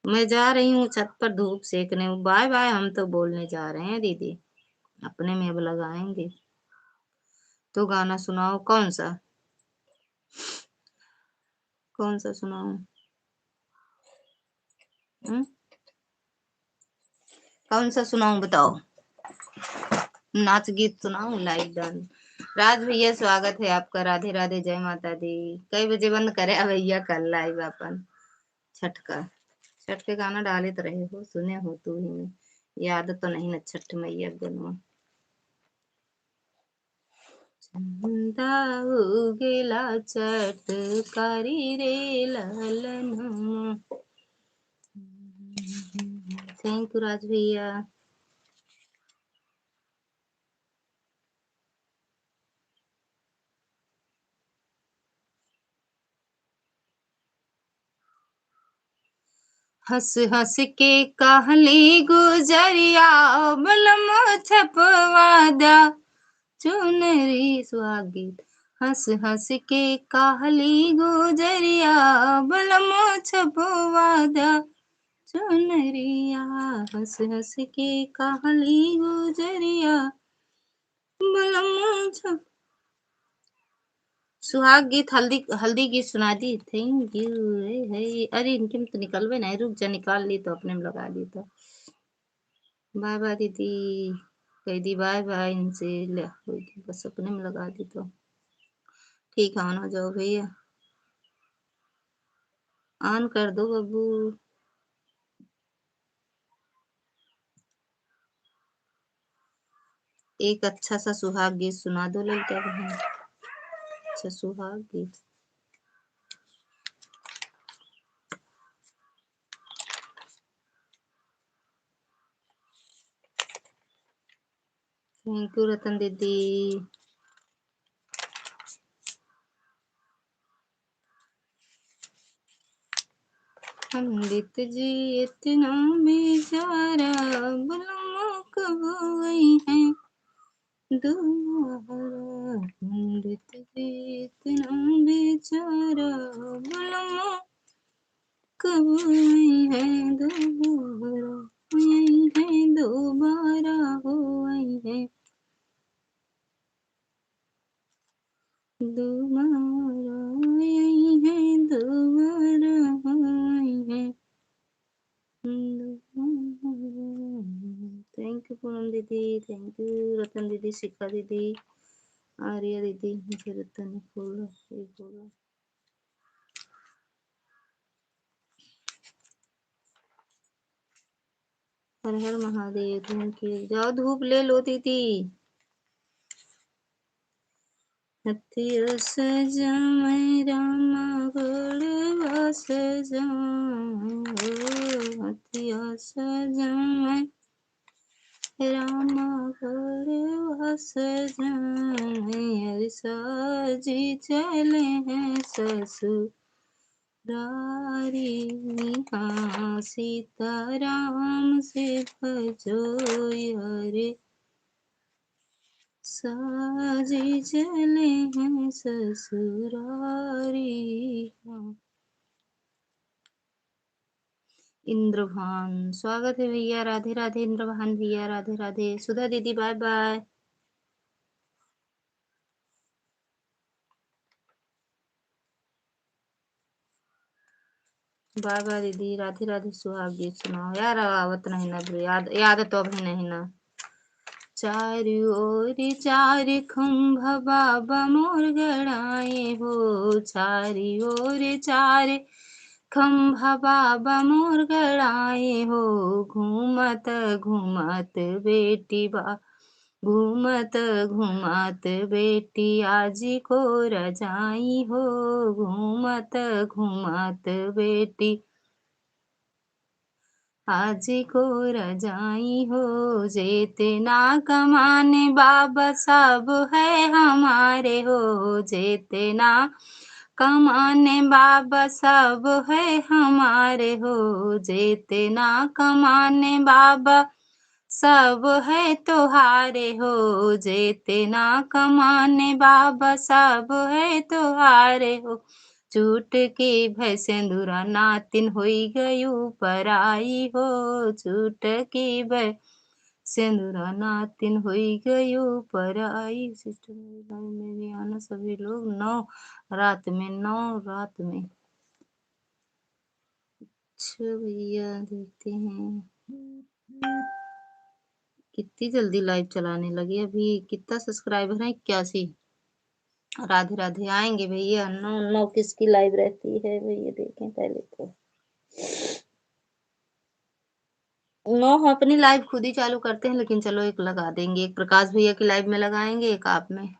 मैं जा रही हूँ छत पर धूप सेकने। बाय बाय, हम तो बोलने जा रहे हैं दीदी, अपने में अब लगाएंगे। तो गाना सुनाओ, कौन सा, कौन सा सुनाऊं? हम्म? कौन सा सुनाऊं बताओ? नाच गीत सुनाऊं? Like done. राज भैया, स्वागत है आपका। राधे राधे, जय माता दी। कई बजे बंद करे अब भैया कल लाइव अपन? छठ का, छठ के गाना डाले तो रहे हो, सुने हो तू ही में। याद तो नहीं ना छठ मैया के गनवा। चंदा उगेला चटकारी रे ललनमा। थैंक यू राज भैया। हंस हंस के कहली गुजरिया, बलम छपवा दा चुनरी। स्वागत। हंस हंस के कहली गुजरिया, बलम छपवा दा चुनरिया। हंस हंस के कहली गुजरिया, बलम छप-, सुहाग गीत, हल्दी, हल्दी गीत सुना दी। Thank you. ए, है, अरे इनके में तो निकलबे नहीं, रुक जा, निकाल ली तो अपने में लगा दी तो। बाय बाय दीदी, कह दी बाय बाय इनसे, ले, होई गई, बस अपने में लगा दी तो। ठीक है, ऑन हो जाओ भैया, ऑन कर दो बाबू। एक अच्छा सा सुहाग गीत सुना दो लड़का बहन। अच्छा सुहाग गीत। थैंक यू रतन दीदी। पंडित जी इतना बेचारा, बलमा कब आई है दोबारा। पंडित जी इतना बेचारा, बलमा कब आई है दोबारा, आई है दोबारा हो आई है। दोबारा आई है, दोबारा आई है, दोबारा। थैंक यू पूनम दीदी, थैंक यू रतन दीदी, शिखा दीदी, आर्या दीदी, मुझे रतन फूल, ये फूल। हर हर महादेव। Thank you. जाओ धूप ले लो दीदी। हथिया सजवै रामा गोड़वा सजवै, हथिया सजवै रामा गोड़वा सजवै, अरे साजी चले हैं ससुरारी। हाँ, सीताराम से भजो यारे, साजी चले हैं ससुरारी। हाँ। इंद्रभान, स्वागत है भैया। राधे राधे इंद्रभान भैया, राधे राधे। सुधा दीदी, बाय बाय। बाय बाय दीदी, राधे राधे। सुहाग गीत सुनाओ यार, आवत नहीं ना, याद, याद तो अभी नहीं ना। चारि ओर चारि खंभा बाबा मोर गड़ाए हो, चारि ओर चारि खंभा बाबा मोर गड़ाए हो, घूमत घूमत बेटी बा, घूमत घूमत बेटी आजी को रजाई हो, घूमत घूमत बेटी आजी को रजाई हो, जेतना कमाने बाबा सब है हमारे हो, जेतना कमाने बाबा सब है हमारे हो, जेतना कमाने बाबा सब है तोहारे हो, जेतना कमाने बाबा सब है तोहारे हो, चुटकी भै सेंदुरा नातिन होई गयू पराई हो, चुटकी भै सेंदुरा नातिन होई गयू पराई। सिस्टर मेरी लाइव में भी आना सभी लोग, नौ रात में, नौ रात में। अच्छा भैया, देखते हैं कितनी जल्दी लाइव चलाने लगे। अभी कितना सब्सक्राइबर है? इक्यासी। राधे राधे। आएंगे भैया, नौ, नौ किसकी लाइव रहती है भैया, देखें पहले तो। नौ अपनी लाइव खुद ही चालू करते हैं, लेकिन चलो एक लगा देंगे, एक प्रकाश भैया की लाइव में लगाएंगे, एक आप में।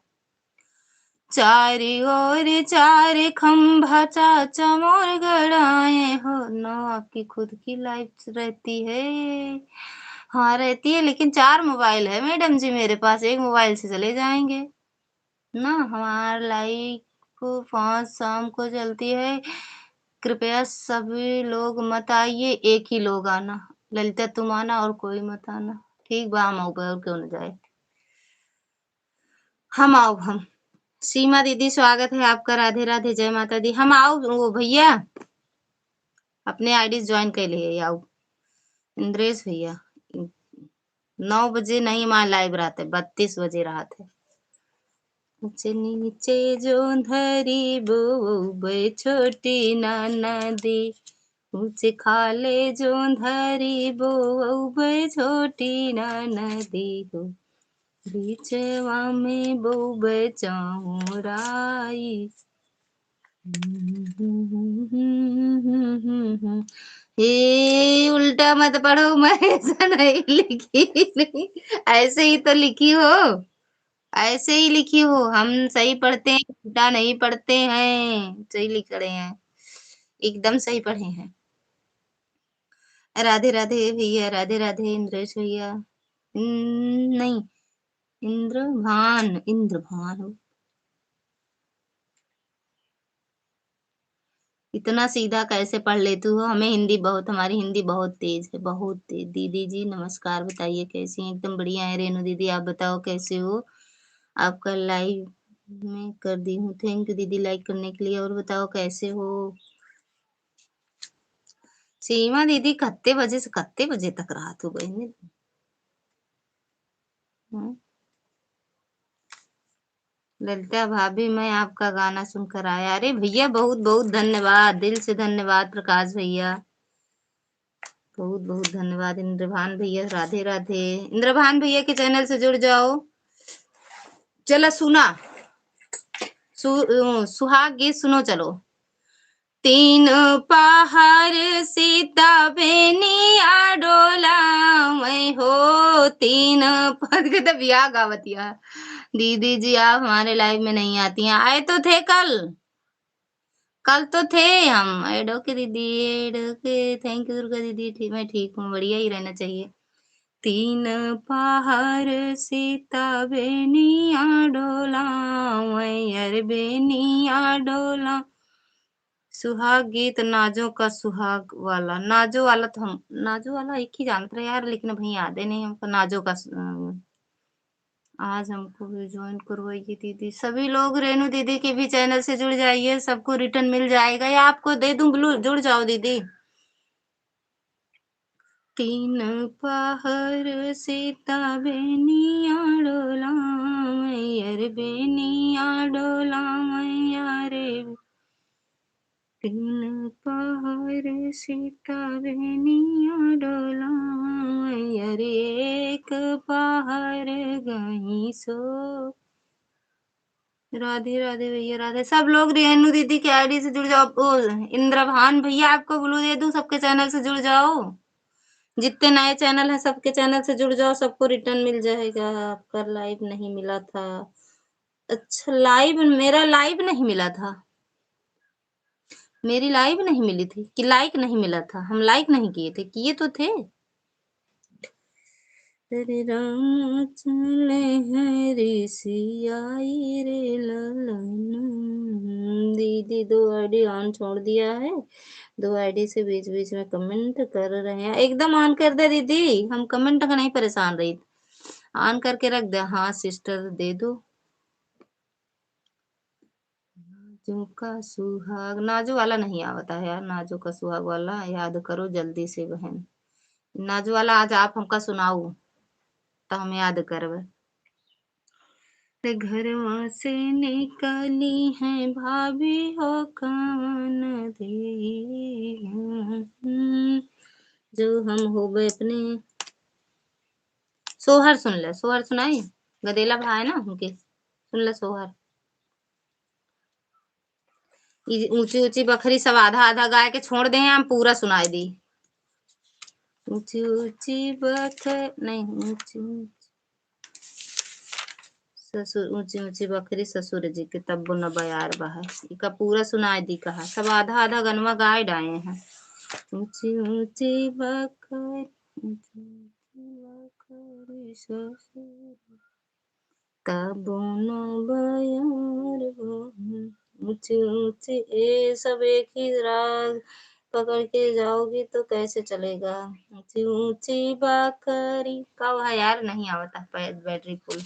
चारि ओर चारि खंभा चाचा मोर गड़ाए हो। नौ आपकी खुद की लाइव रहती है? हाँ, रहती है, लेकिन चार मोबाइल है मैडम जी मेरे पास, एक मोबाइल से चले जाएंगे ना। हमार लाइव पाँच शाम को चलती है, कृपया सभी लोग मत आइए, एक ही लोग आना। ललिता तुम आना और कोई मत आना। ठीक बा, हम आउबे, और क्यों न जाए। हम आउब हम। सीमा दीदी, स्वागत है आपका। राधे राधे, जय माता दी। हम आउब, वो भैया अपने आईडी ज्वाइन कर लिए, आउब। इंद्रेश भैया, नौ बजे नहीं, हमार लाइव रहत है, बत्तीस बजे रहत है। ऊंचे नीचे जो धरी बोबे छोटी ननदी, ऊंचे खाले जो धरी बोबे छोटी ननदी हो, बीचवा में बोबे चौराई। हे, उल्टा मत पढ़ो, मैं ऐसा नहीं लिखी, नहीं, ऐसे ही तो लिखी हो, ऐसे ही लिखी हो। हम सही पढ़ते हैं, उल्टा नहीं पढ़ते हैं, सही लिख रहे हैं, एकदम सही पढ़े हैं। राधे राधे भैया, राधे राधे इंद्रेश भैया। हम्म, नहीं, इंद्रभान, इंद्रभान। इतना सीधा कैसे पढ़ लेती हो? हमें हिंदी बहुत, हमारी हिंदी बहुत तेज है, बहुत तेज। दीदी जी नमस्कार, बताइए कैसी हैं? एकदम बढ़िया है रेनू दीदी, आप बताओ कैसे हो? आपका लाइव में कर दी हूँ। Thank you दीदी लाइक करने के लिए। और बताओ कैसे हो? सीमा दीदी कत्ते बजे से कत्ते बजे तक रहत हो बहिनी? हम्म। ललिता भाभी, मैं आपका गाना सुनकर आया। अरे भैया, बहुत बहुत धन्यवाद, दिल से धन्यवाद प्रकाश भैया, बहुत बहुत धन्यवाद। इंद्रभान भैया, राधे राधे। इंद्रभान भैया के चैनल से जुड़ जाओ। चला सुना, सु-, अ, सुहाग गीत सुनो, चलो। तीन पहर सीता बेनिया डोलावै हो, तीन पहर के तो बियाह गावतिया। दीदी जी, आप हमारे live में नहीं आती हैं। आए तो थे कल, कल तो थे हम। ऐड ओके दीदी, add okay. Thank you Durga दीदी, ठीक, मैं ठीक हूँ, बढ़िया ही रहना चाहिए। तीन पहर सीता बेनिया डोलावै, अरे बेनिया डोला। सुहाग गीत नाजो का सुहाग वाला, नाजो वाला तो हम, नाजो वाला एक ही जानत रहे यार, लेकिन अभी याद ही नहीं हमको नाजो का सु-, अ, आज हमको भी join करवाइए दीदी। सभी लोग रेनू दीदी के भी channel से जुड़ जाइए, सबको return मिल जाएगा या आपको दे दूं blue, जुड़ जाओ दीदी। तीन पहर सीता बेनिया डोलावै, अरे बेनिया डोलावै, अरे तीन पहर सीता बेनिया डोलावै, अरे एक पहर गई सो। राधे राधे भैया, राधे। सब लोग रेनू दीदी के ID से जुड़ जाओ। ओ, इंद्रभान भैया, आपको blue दे दूं, सबके channel से जुड़ जाओ। जितने नए channel हैं, सबके channel से जुड़ जाओ, सबको return मिल जाएगा। आपका live नहीं मिला था। अच्छा, live, मेरा live नहीं मिला था, मेरी live नहीं मिली थी कि like नहीं मिला था? हम like नहीं किए थे, किए तो थे। अरे राम चले हैं ऋषि आई रे ललन। दीदी दो ID on छोड़ दिया है, दो ID से बीच बीच में comment कर रहे हैं। एकदम on कर दे दीदी, हम comment का नहीं परेशान रही, on करके रख दे। हाँ sister दे दो। नाजो का सुहाग, नाजो वाला नहीं आवता है यार, नाजो का सुहाग वाला याद करो जल्दी से बहन। नाजो वाला आज आप हमका सुनाओ, तो हम याद करबे। रे घरवा से निकाली है भाभी हो कवन दे, जो हम होबे अपने। सोहर सुन ले, सोहर सुनाई, गदेला भाई ना हमके, सुन ले सोहर। ई ऊंची ऊंची बखरी सब आधा आधा गाय के छोड़ दे हैं, हम पूरा सुनाई दी। ऊंची ऊंची बख-, नहीं, ऊंची ऊंची ससुर, ऊंची ऊंची बखरी ससुर जी के, तब्बो न बयार बहा। इका पूरा सुनाई दी कहा, सब आधा आधा गनवा गाय डाए हैं। ऊंची ऊंची बखरी, ऊंची ऊंची बखरी ससुर, तब्बो न बयार बहा। ऊंची ऊंची, ए सब एक ही राग पकड़ के जाओगी तो कैसे चलेगा? ऊंची ऊंची बखरी, का हुआ यार, नहीं आवता बै-, battery full।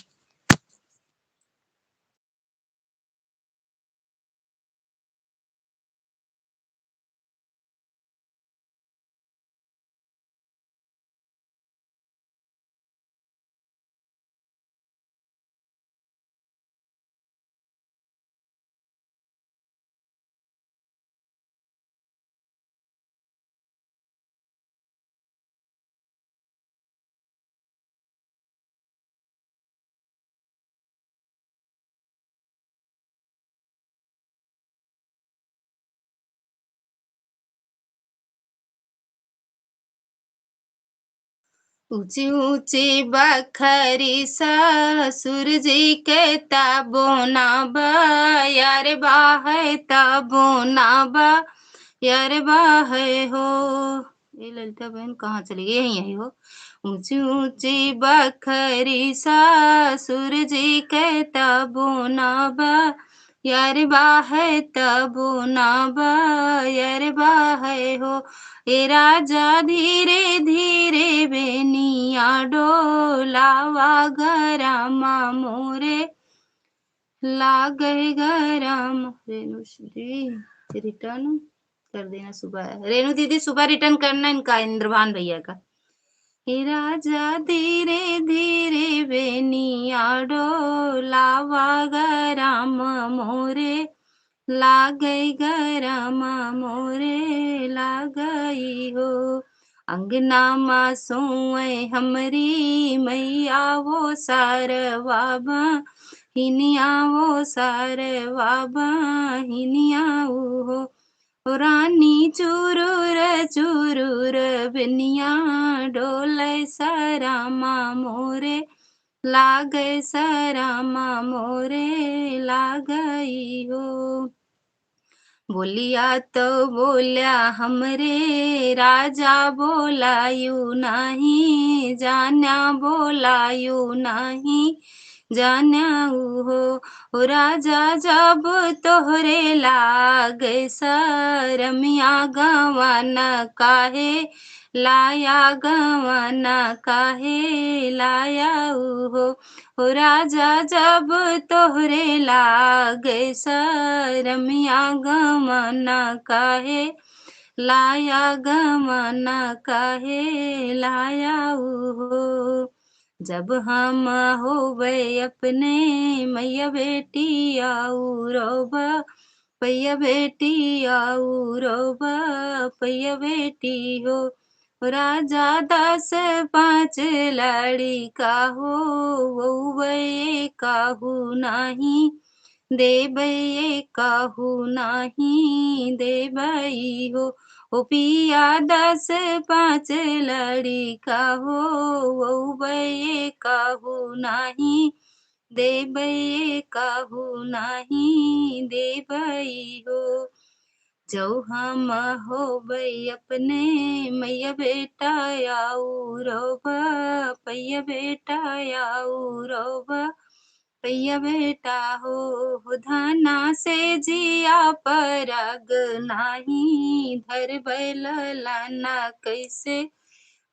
ऊंची ऊंची बखरी ससुर जी के, तबो ना बयार बहे, तबो ना बयार बहे हो। ए ललिता बहन कहाँ चली गई? यहीं, यहीं हो। ऊंची ऊंची बखरी ससुर जी के, तबो ना बयार बहे, तबो ना बयार बहे हो। ए राजा धीरे धीरे बेनिया डोलावा, गरमा मोरे लागे गरम। रेणु जी, return कर देना सुबह। रेणु दीदी, सुबह return करना इनका, इंद्रभान भैया का। हे राजा, धीरे धीरे बेनिया डोलावा, गरम मोरे लागे, गरम मोरे लागई हो। अंगना मा सोए हमरी मैया, वो सरवा बहिनिया, वो सरवा बहिनिया हो। रानी चुरुर चुरुर बेनिया डोलै सरमा मोरे, लागै सरमा मोरे लागै हो। बोलिया तो बोल्या हमरे राजा बोलायु नाही, जान्या बोलायु नाही, जान्या उहो। ओ राजा जब तोहरे लागै सरमिया गवन काहे लाया, गवन काहे लाया उहो। ओ राजा जब तोहरे लागै सरमिया गवन काहे लाया, गवन काहे लाया उहो। जब हम होबै अपने मैया बेटी आऊ रोबा, पैया बेटी आऊ रोबा, पैया बेटी हो। राजा दस पाँच लड़िका हो, वउबै काहू नाही, देबै काहू नाही, देबै हो। ओ पिया दस पाँच लड़िका हो, वउबै काहू नाही, देबै काहू नाही, देबै हो। जौ हम होबै अपने मैया बेटा आऊ रोबा, पैया बेटा आऊ रोबा, पैया बेटा हो। हो धाना से जिया परग नाही, धरबै ललना कैसे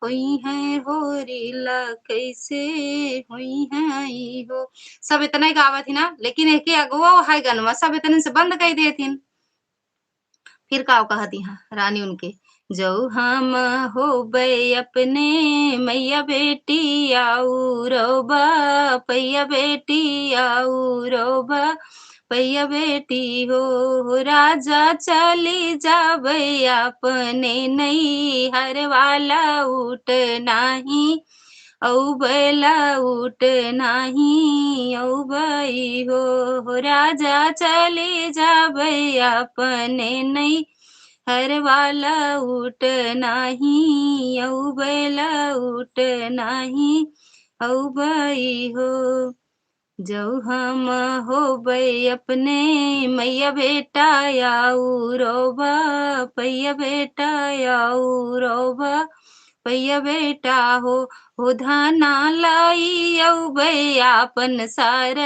होइहैं, होरी ला कैसे होइहैं हो। सब इतने गावत ही ना, लेकिन एके अगुआ है गनवा, सब इतने से बंद कर देथिन। फिर का कहती हैं रानी उनके, जौ हम होबै अपने मैया बेटी आऊ रोबा, पैया बेटी आऊ रोबा, पैया बेटी हो। हो राजा चली जाबै अपने नैहर वाला ऊट नाही, औबै ला ऊट नाही औबै हो। हो राजा चली जाबै अपने नैहर वाला ऊट नाही, औबै ला ऊट नाही औबै हो। जौ हम होबै अपने मैया बेटा आऊ रोबा, पैया बेटा आऊ रोबा, पैया बेटा हो। हो धाना लाई औबै आपन सार,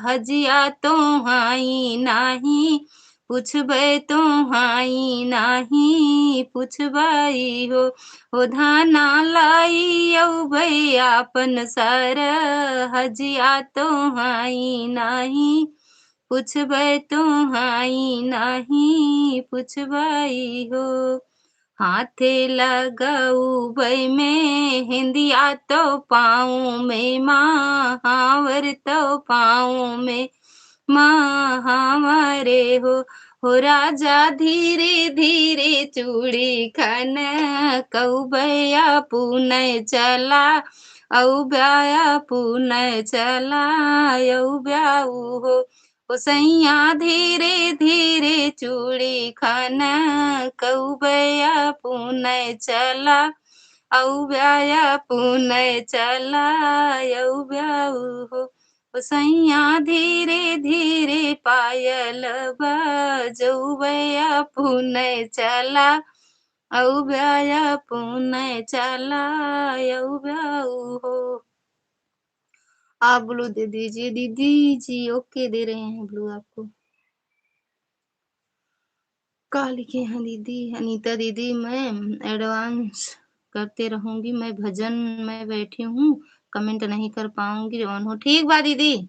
हजिया तो हाई नाही, पुछबै तो हाई नाही, पुछबै हो। हो धाना लाई औबै आपन सार, हजिया तो हाई नाही, पुछबै तो हाई नाही, पुछबै हो। हाथे लगउबै मेहंदिया तो पाँव में, महावर तो पाँव में, महावरे हो। हो राजा धीरे धीरे चूड़ी खनकउबै पुनै चला, औब्या पुनै चला, औब्या हो। ओ सैया धीरे धीरे चूड़ी खनकउबै पुनै चला, औब्या पुनै चला, औब्या हो। ओ सैया धीरे धीरे पायल बजउबै पुनै चला, औब्या पुनै चला, औब्या हो। आप ब्लू दे दीजिए दीदी जी। ओके, दे रहे हैं ब्लू आपको। का लिखे हैं दीदी? अनीता दीदी, मैं एडवांस करते रहूंगी, मैं भजन में बैठी हूँ, कमेंट नहीं कर पाऊंगी। ऑन हो, ठीक बा दीदी,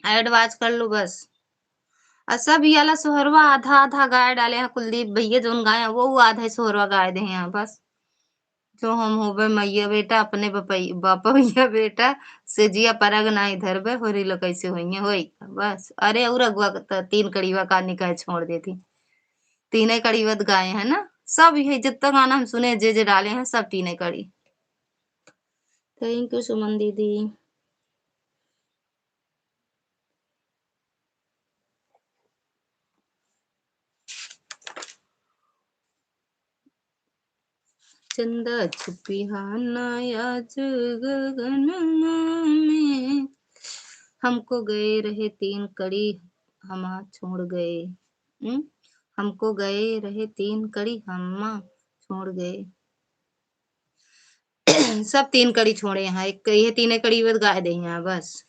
एडवांस कर लो बस। आ सब ये वाला सोहरवा आधा आधा गाय डाले हैं कुलदीप भैया, जौन गाए हैं वो, वो आधा ही सोहरवा गाए दे हैं बस। जो हम होबे मैया बेटा, अपने बपै-, बपैया बेटा, से जिया परग नाई धरबे, होरी ल कैसे होइए, होई का? बस। अरे, और अगुआ क-, त तीन कड़ीवा का निकाय छोड़ देती। तीने कड़ीवा त गाए हैं ना, सब यही जितना गाना हम सुने, जे जे डाले हैं, सब तीने कड़ी। Thank you सुमन दीदी। चंदा छुपिहा ना आज गगनमा में। हमको गए रहे तीन कड़ी हमा छोड़ गए। हम्म? हमको गए रहे तीन कड़ी हमा छोड़ गए। सब तीन कड़ी छोड़े हैं, एक ये तीने कड़ी बस गाय दे हैं बस।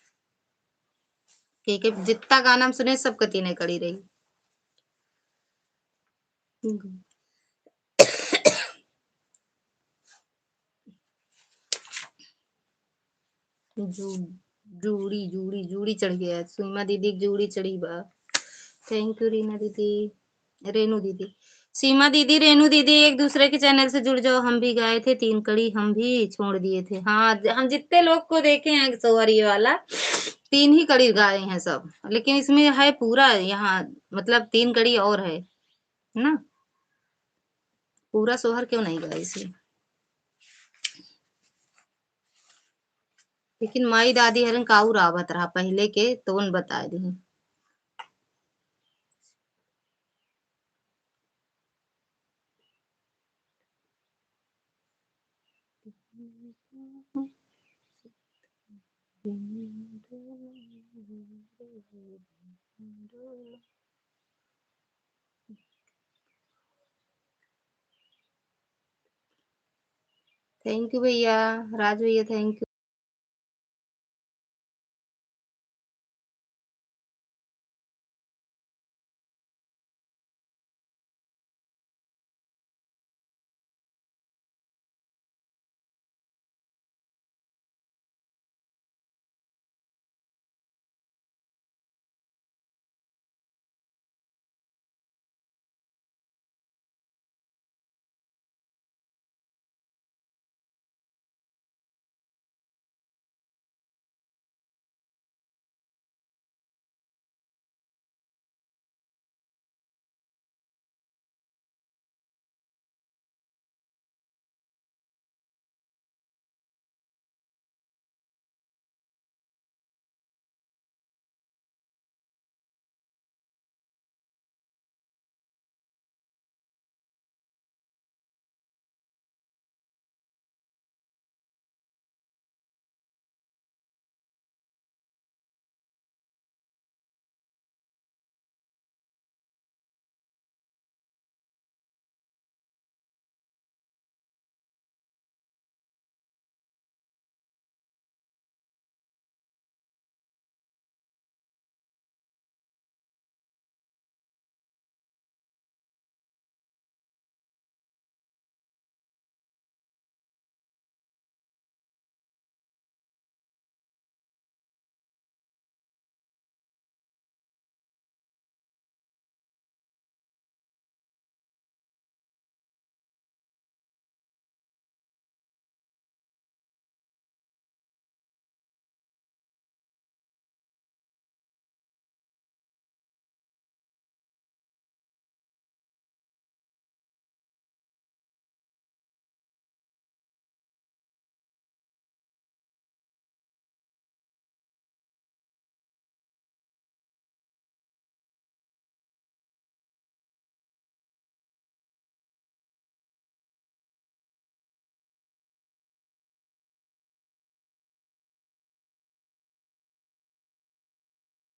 के, के जितना गाना हम सुने, सबका तीने कड़ी रही। जू-, जूड़ी, जूड़ी, जूड़ी चढ़ गया। सीमा दीदी के जूड़ी चढ़ी बा। Thank you रीना दीदी, रेनू दीदी। सीमा दीदी, रेनू दीदी, एक दूसरे के channel से जुड़ जाओ। हम भी गाए थे तीन कड़ी, हम भी छोड़ दिए थे। हाँ, ज-, हम जितने लोग को देखे हैं सोहर ये वाला, तीन ही कड़ी गाए हैं सब, लेकिन इसमें है पूरा, यहाँ मतलब तीन कड़ी और है ना, पूरा सोहर क्यों नहीं गाए इसमें? लेकिन माई दादी हरन काऊ रावत रहा पहले के, तो उन बताए दी। Thank you भैया, राज भैया, thank you।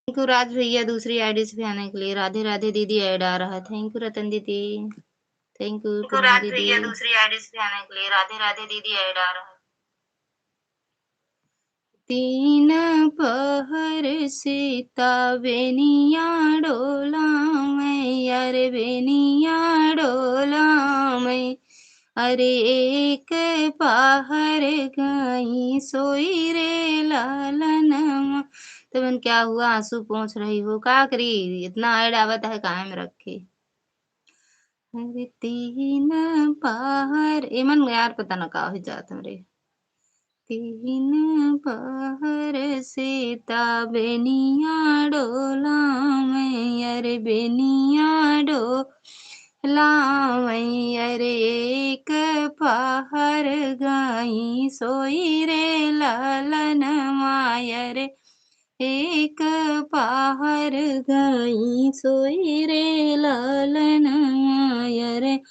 Thank you राज भैया दूसरी आईडी से भी आने के लिए। राधे राधे दीदी, ऐड आ रहा है। Thank you रतन दीदी, thank you राज भैया दूसरी आईडी से भी आने के लिए। राधे राधे दीदी, ऐड आ रहा है। तीन पहर सीता बेनिया डोलावै, अरे बेनिया डोलावै, अरे एक पहर गई सोई रे लालनमा। तबन क्या हुआ, आंसू पोंछ रही हो, का करी, इतना ऐड आवत है, कायम रखे। अरे तीन पहर, एमन यार पता न का हो जात हमरे। तीन पहर सीता बेनिया डोलावै, अरे बेनिया डोलावै, अरे एक पहर गई सोई रे लालनमा, अरे एक पहर गई सोई रे लालनमा, अरे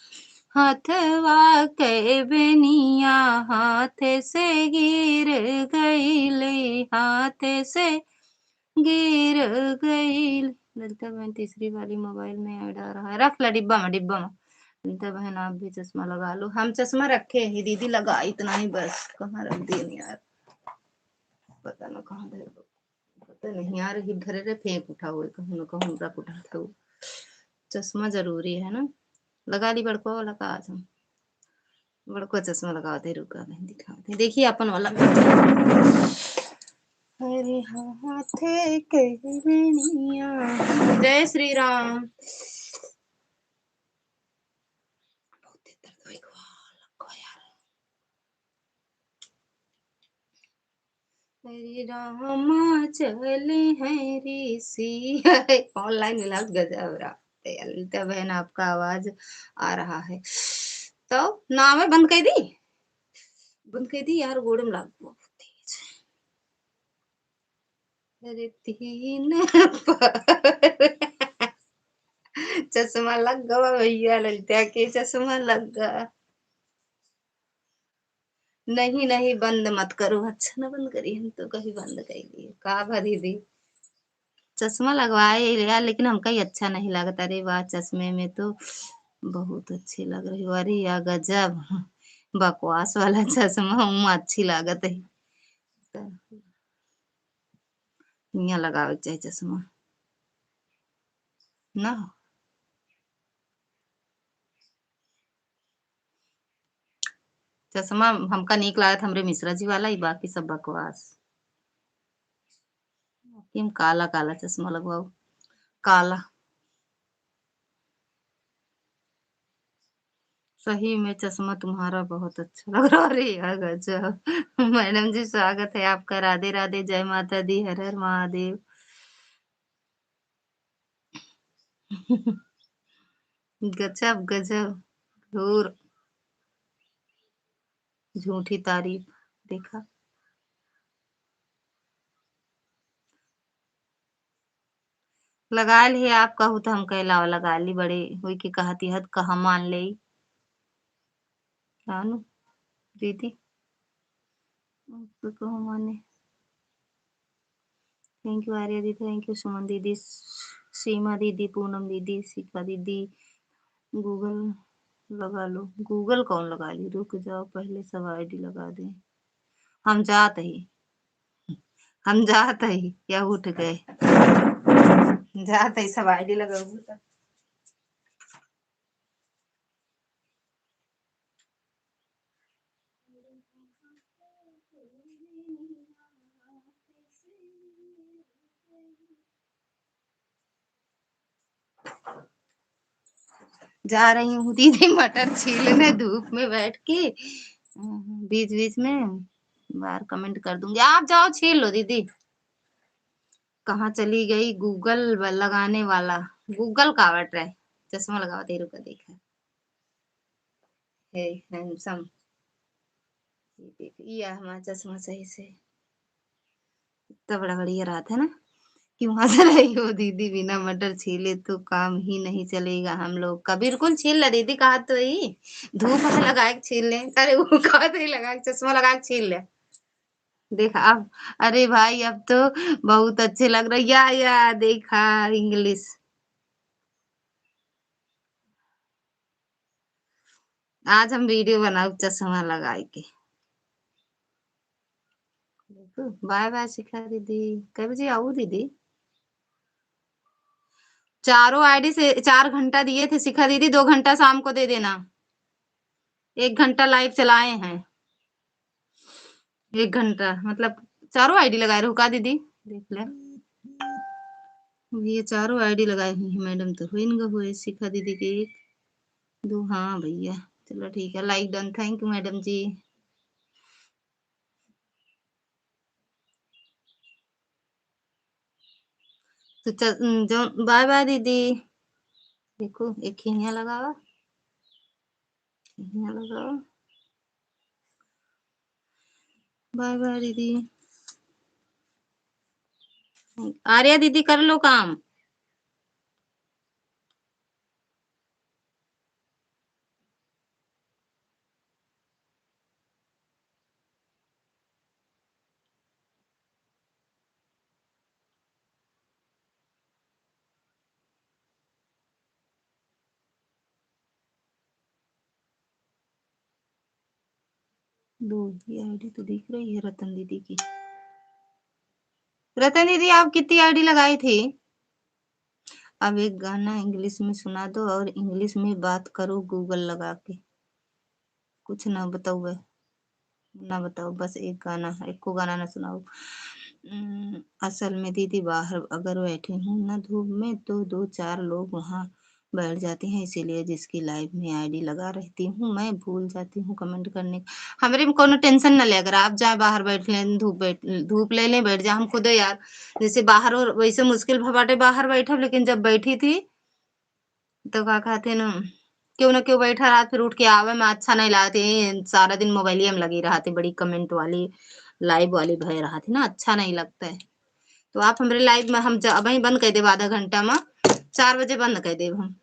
हथवा के बेनिया हाथ से गिर गइल, हाथ से गिर गइल। ललिता बहन तीसरी वाली मोबाइल में ऐड आ रहा है, रख ला डिब्बा में, डिब्बा में। ललिता बहन आप भी चश्मा लगा लो, हम चश्मा रखे हैं दीदी, लगा इतना ही बस, कहाँ रख दिए यार, पता ना कहाँ धर, पता नहीं यार, हिप धरे रहे, फेंक उठा हुए, कहूँ ना कहूँ रख उठा था वो। चश्मा जरूरी है ना, लगा ली बड़को वाला का आज हम। बड़को चश्मा लगावत है, रुका बहन दिखावत है। देखिए अपन वाला। अरे हाथे के बेनिया। जय श्री राम। बहुत तेज दर्द होई गवा, लगो यार। हरे रामा चले हैं ऋषि। ऑनलाइन मिलावट गजब रहा। ललिता बहन आपका आवाज आ रहा है। तो नाम है बंद कर दी, बंद कर दी यार, गोड़ में लाग बहुत तेज। अरे तीन पर चश्मा लग गवा भैया, ललिता के चश्मा लग गवा। नहीं, नहीं, बंद मत करो। अच्छा ना बंद करी, हम तो कहीं बंद कर लिए। का भा दीदी? चश्मा लगवाए लिया, लेकिन हमका ये अच्छा नहीं लगता। अरे वाह, चश्मे में तो बहुत अच्छी लग रही हो। अरे या गजब, बकवास वाला चश्मा, हम अच्छी लागत है। तो हियाँ लगावे के चाही चश्मा। ना। चश्मा हमका नीक लागत हमरे मिश्रा जी वाला, ई बाकी सब बकवास। कि हम काला, काला चश्मा लगवाओ, काला। सही में चश्मा तुम्हारा बहुत अच्छा लग रहा। अरे यार गजब। मैडम जी स्वागत है आपका, राधे राधे, जय माता दी, हर हर महादेव। गजब, गजब, घोर झूठी तारीफ। देखा, लगा ली आप कहू तो हम कहे लावा लगा ली, बड़े होई के कहती हत कहा मान ले। रानू दीदी, आपको कहूँ माने। Thank you आर्या दीदी, thank you सुमन दीदी, सीमा दीदी, पूनम दीदी, शिखा दीदी। Google लगा लो। Google कौन लगा ली? रुक जाओ, पहले सब आईडी लगा दे। हम जात ही, हम जात ही, या उठ गए? जात ही, सब आईडी लगाऊ तो। जा रही हूँ दीदी मटर छीलने धूप में बैठ के, बीच बीच में बाहर कमेंट कर दूंगी। आप जाओ छील लो दीदी। कहाँ चली गई Google ब-, लगाने वाला? Google का आवत रहे? चश्मा लगावा दे, रुका देखा। हे handsome, ये देख, ये हमारा चश्मा सही से इतना बड़ा बढ़िया रहता है ना कि वहां से रही हो दीदी, बिना मटर छीले तो काम ही नहीं चलेगा हम लोग का। बिल्कुल छील ले दीदी, कहा तो ही धूप में लगा के छील ले। अरे वो कहा तो ही लगा के, चश्मा लगा के छील ले। देखा अब, अरे भाई अब तो बहुत अच्छे लग रहे। या, या देखा इंग्लिश। आज हम वीडियो बनाऊ चश्मा लगाए के। बाय बाय शिखा दीदी। कब जी आऊ दीदी? चारों आईडी से चार घंटा दिए थे शिखा दीदी, दो घंटा शाम को दे देना। एक घंटा लाइव चलाए हैं, एक घंटा, मतलब चारों आईडी लगाए रहो का दीदी? देख ले, ये चारों आईडी लगाए हुई है मैडम, तो होइन ग हुए शिखा दीदी के एक दो। हाँ भैया, चलो ठीक है, like done, thank you madam ji. तो चल, जो बाय बाय दीदी। देखो, एक हियाँ लगावा, हियाँ लगावा। बाय बाय दीदी। आर्या दीदी कर लो काम। दो ही आईडी तो दिख रही है रतन दीदी की। रतन दीदी, आप कितनी आईडी लगाई थी? अब एक गाना इंग्लिश में सुना दो और इंग्लिश में बात करो गूगल लगा के। कुछ ना बताओ बे, ना बताओ, बस एक गाना, एको गाना ना सुनाओ। उम, असल में दीदी बाहर अगर बैठी हूँ ना धूप में तो दो चार लोग वहाँ बैठ जाती हैं, इसीलिए जिसकी लाइव में आईडी लगा रहती हूँ मैं भूल जाती हूँ कमेंट करने। हमरे में कोनो टेंशन ना ले, अगर आप जाए बाहर बैठ लें, धूप बैठ, धूप ले लें, बैठ जाए, हम खुदे यार जैसे बाहर और वैसे मुश्किल भा बाटे बाहर बैठब, लेकिन जब बैठी थी तो का कहते न, केहू न केहू बैठा रहत, फिर उठ के आवे में अच्छा नहीं लागत। ये सारा दिन मोबाइलिया में लगी रहत, बड़ी कमेंट वाली, लाइव वाली भय रहत है ना, अच्छा नहीं लगता है। तो आप हमरे लाइव में हम ज-, अबहीं बंद कर देब, आधा घंटा में चार बजे बंद कर देब हम।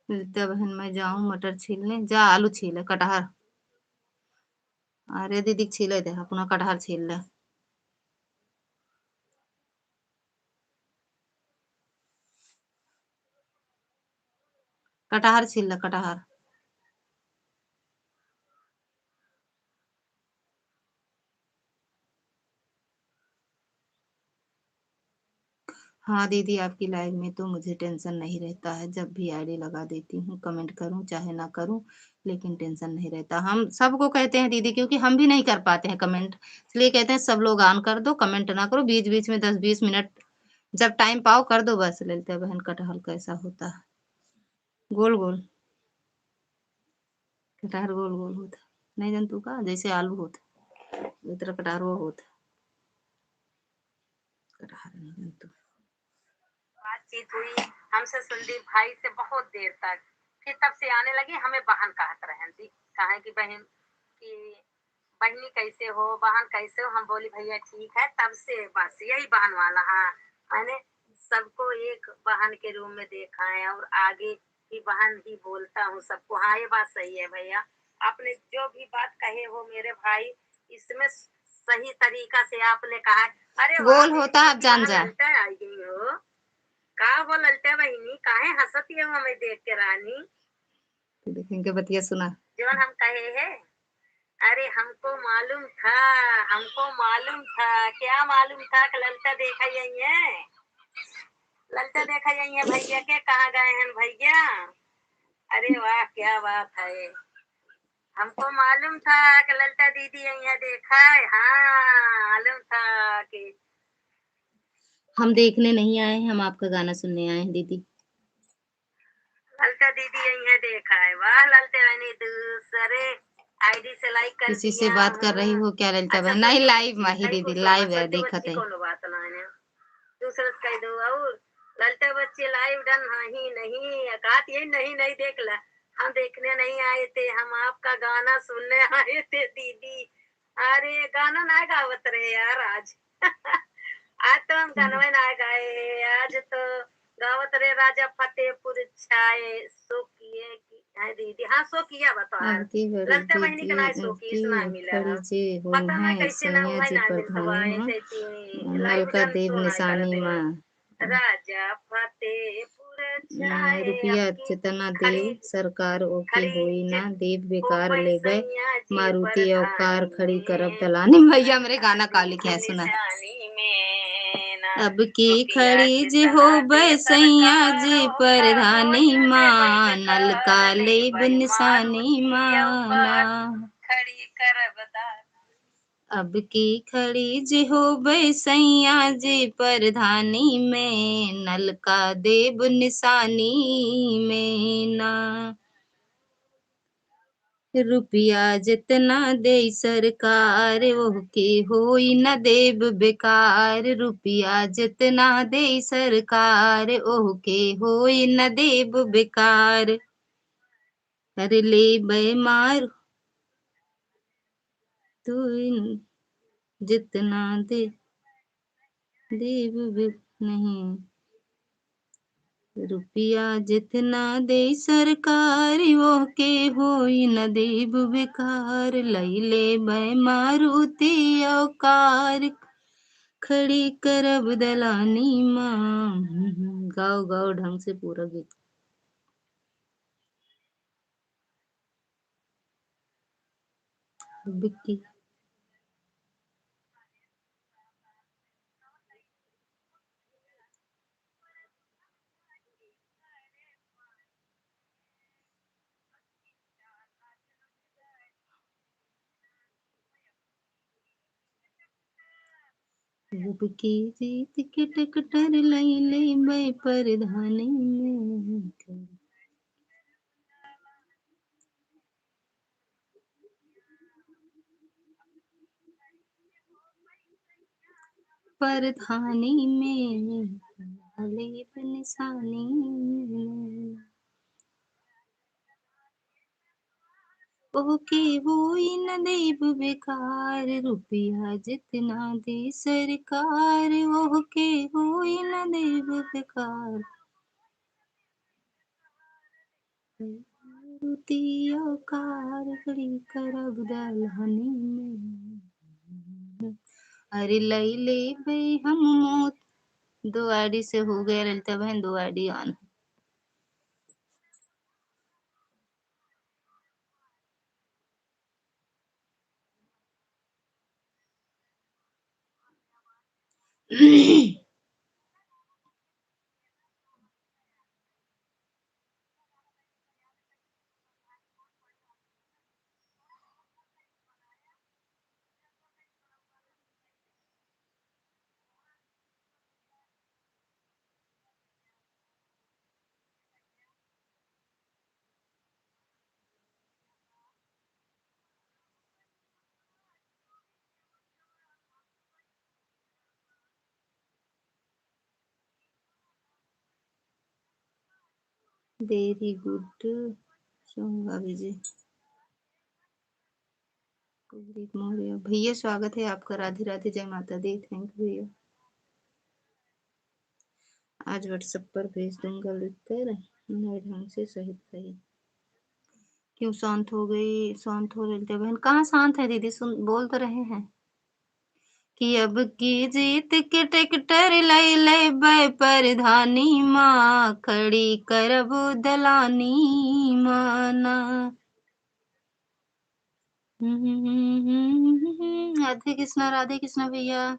ललिता बहन, मैं जाऊं मटर छीलने? जा आलू छीले, कटहर। अरे दीदी के छीले दे, अपना कटहर छील ले। कटहर छील ले, कटहर। हाँ दीदी, आपकी लाइव में तो मुझे टेंशन नहीं रहता है, जब भी आईडी लगा देती हूँ, कमेंट करूँ चाहे ना करूँ, लेकिन टेंशन नहीं रहता। हम सबको कहते हैं दीदी, क्योंकि हम भी नहीं कर पाते हैं कमेंट, इसलिए कहते हैं सब लोग ऑन कर दो, कमेंट ना करो, बीच बीच में दस बीस मिनट जब टाइम पाओ कर दो बस। ललिता बहन, कटहल कैसा होता है? गोल गोल। कटहर गोल गोल होत है। नहीं जान तू का, जैसे आलू होत है, उस तरह कटहरो होत है। कटहर नहीं जान तू। बातचीत हुई हमसे संदीप भाई से बहुत देर तक, फिर तब से आने लगी, हमें बहन कहत रहन जी, कहे कि बहन कि बहिनी कैसे हो, बहन कैसे हो? हम बोली भैया ठीक है। तब से बस यही बहन वाला, हाँ, मैंने सबको एक बहन के रूप में देखा है और आगे भी बहन ही बोलता हूँ सबको। हाँ, ये बात सही है भैया, आपने जो भी बात कहे हो मेरे भाई, इसमें सही तरीका से आपने कहा है। अरे वाह गोल दीदी, होता है, आप जान जा। ललटा आई गई हो। का हो ललटा बहिनी, काहे हंसत हो हमें देख के रानी? देखेंगे बतिया सुना। जौन हम कहे हैं, अरे हमको मालूम था, हमको मालूम था। क्या मालूम था कि ललता देखा यही है? ललता देखा यही है भैया के, कहाँ गए हैं भैया? अरे वाह, क्या बात है। हमको मालूम था कि ललता दीदी यही है, देखा है। हाँ, मालूम था कि हम देखने नहीं आए हैं, हम आपका गाना सुनने आए हैं दीदी। ललता दीदी यही है, देखा है। वाह ललते बहनी, दूसरे आईडी से लाइक कर किसी से दिया। बात कर रही हो क्या ललता अच्छा, बहन? नहीं, बच्चे लाइव में ही नहीं दीदी, कुछ लाइव है, बच्चे देखत बच्चे है। कोनो बात ना है, दूसरे से कह दो। और ललते बच्चे लाइव डन नहीं, नहीं, कहत यही नहीं, नहीं देख ला, हम देखने नहीं आए थे, हम आपका गाना सुनने आए थे दीदी। अरे गाना ना गावत रहे यार आज। आज तो हम हम्म। गानवे ना गाए, आज तो गावत रहे राजा फतेहपुर छाए, सो किए कि, है दीदी, हाँ, सो किया बता। अब की करी ललता बहिनी के ना दीदी, सो अब की की ना मिला। खड़ी जे होई पता ना हैं कैसे ना सैया हुआ जी ना मिलत बा, प्रधानी माँ, ऐसे कि लाइव नलका डन देव सो ना निशानी करत माँ। राजा फतेहपुर ना छाए रुपया आपकी जितना दे खड़ी, सरकार ओके खड़ी होई ना, जे देव हो बेकार गई लेबे सैया जी मारुति औकार प्रधानी खड़ी करब में। दलानी। भैया हमरे गाना का लिखे हैं, सुना। निशानी में ना अब की रुपया खड़ी जे जितना होबे दे सैया सरकार जी ओकार प्रधानी होई ना माँ, देबे नलका सरकार लेब लेबे निशानी मारुति माँ औकार ना। खड़ी करब दलानी। अब की खड़ी जे होबे सैया जे प्रधानी में, नलका देब निशानी में ना। रुपया जितना दे सरकार, ओहके होई न देब बेकार। रुपया जितना दे सरकार, ओहके होई न देब बेकार। अरे लेबे मार तू इन जितना दे, देब बे-, नहीं। रुपया जितना दे सरकार, ओके होई न देब बेकार। लई लेबे मारुति औकार, खड़ी करब दलानी माँ। गाओ, गाओ ढंग से पूरा गीत। अब की अब की जीत के ट्रैक्टर लई लेबै परधानी में। परधानी में, लेब निशानी में। ओहके होई न देब बेकार, रुपया जितना दे सरकार, ओहके होई न देब बेकार। मारुति औकार खड़ी करब दलहनी में। अरे लई लेबै हम मौत। दो आईडी से हो गया ललिता बहन, दो ID on. Very good song भाभी जी। कुलदीप मौर्य भैया, स्वागत है आपका। राधे राधे, जय माता दी। Thank you भैया। आज WhatsApp पर भेज दूंगा लिख कर, नए ढंग से सहित कही। क्यों शांत हो गई, शांत हो ललिता बहन? कहाँ शांत है दीदी, सुन, बोल तो रहे हैं कि अब की जीत के ट्रैक्टर लई लेबै परधानी माँ, खड़ी करब दलानी माँ ना। राधे कृष्णा, राधे कृष्णा भैया।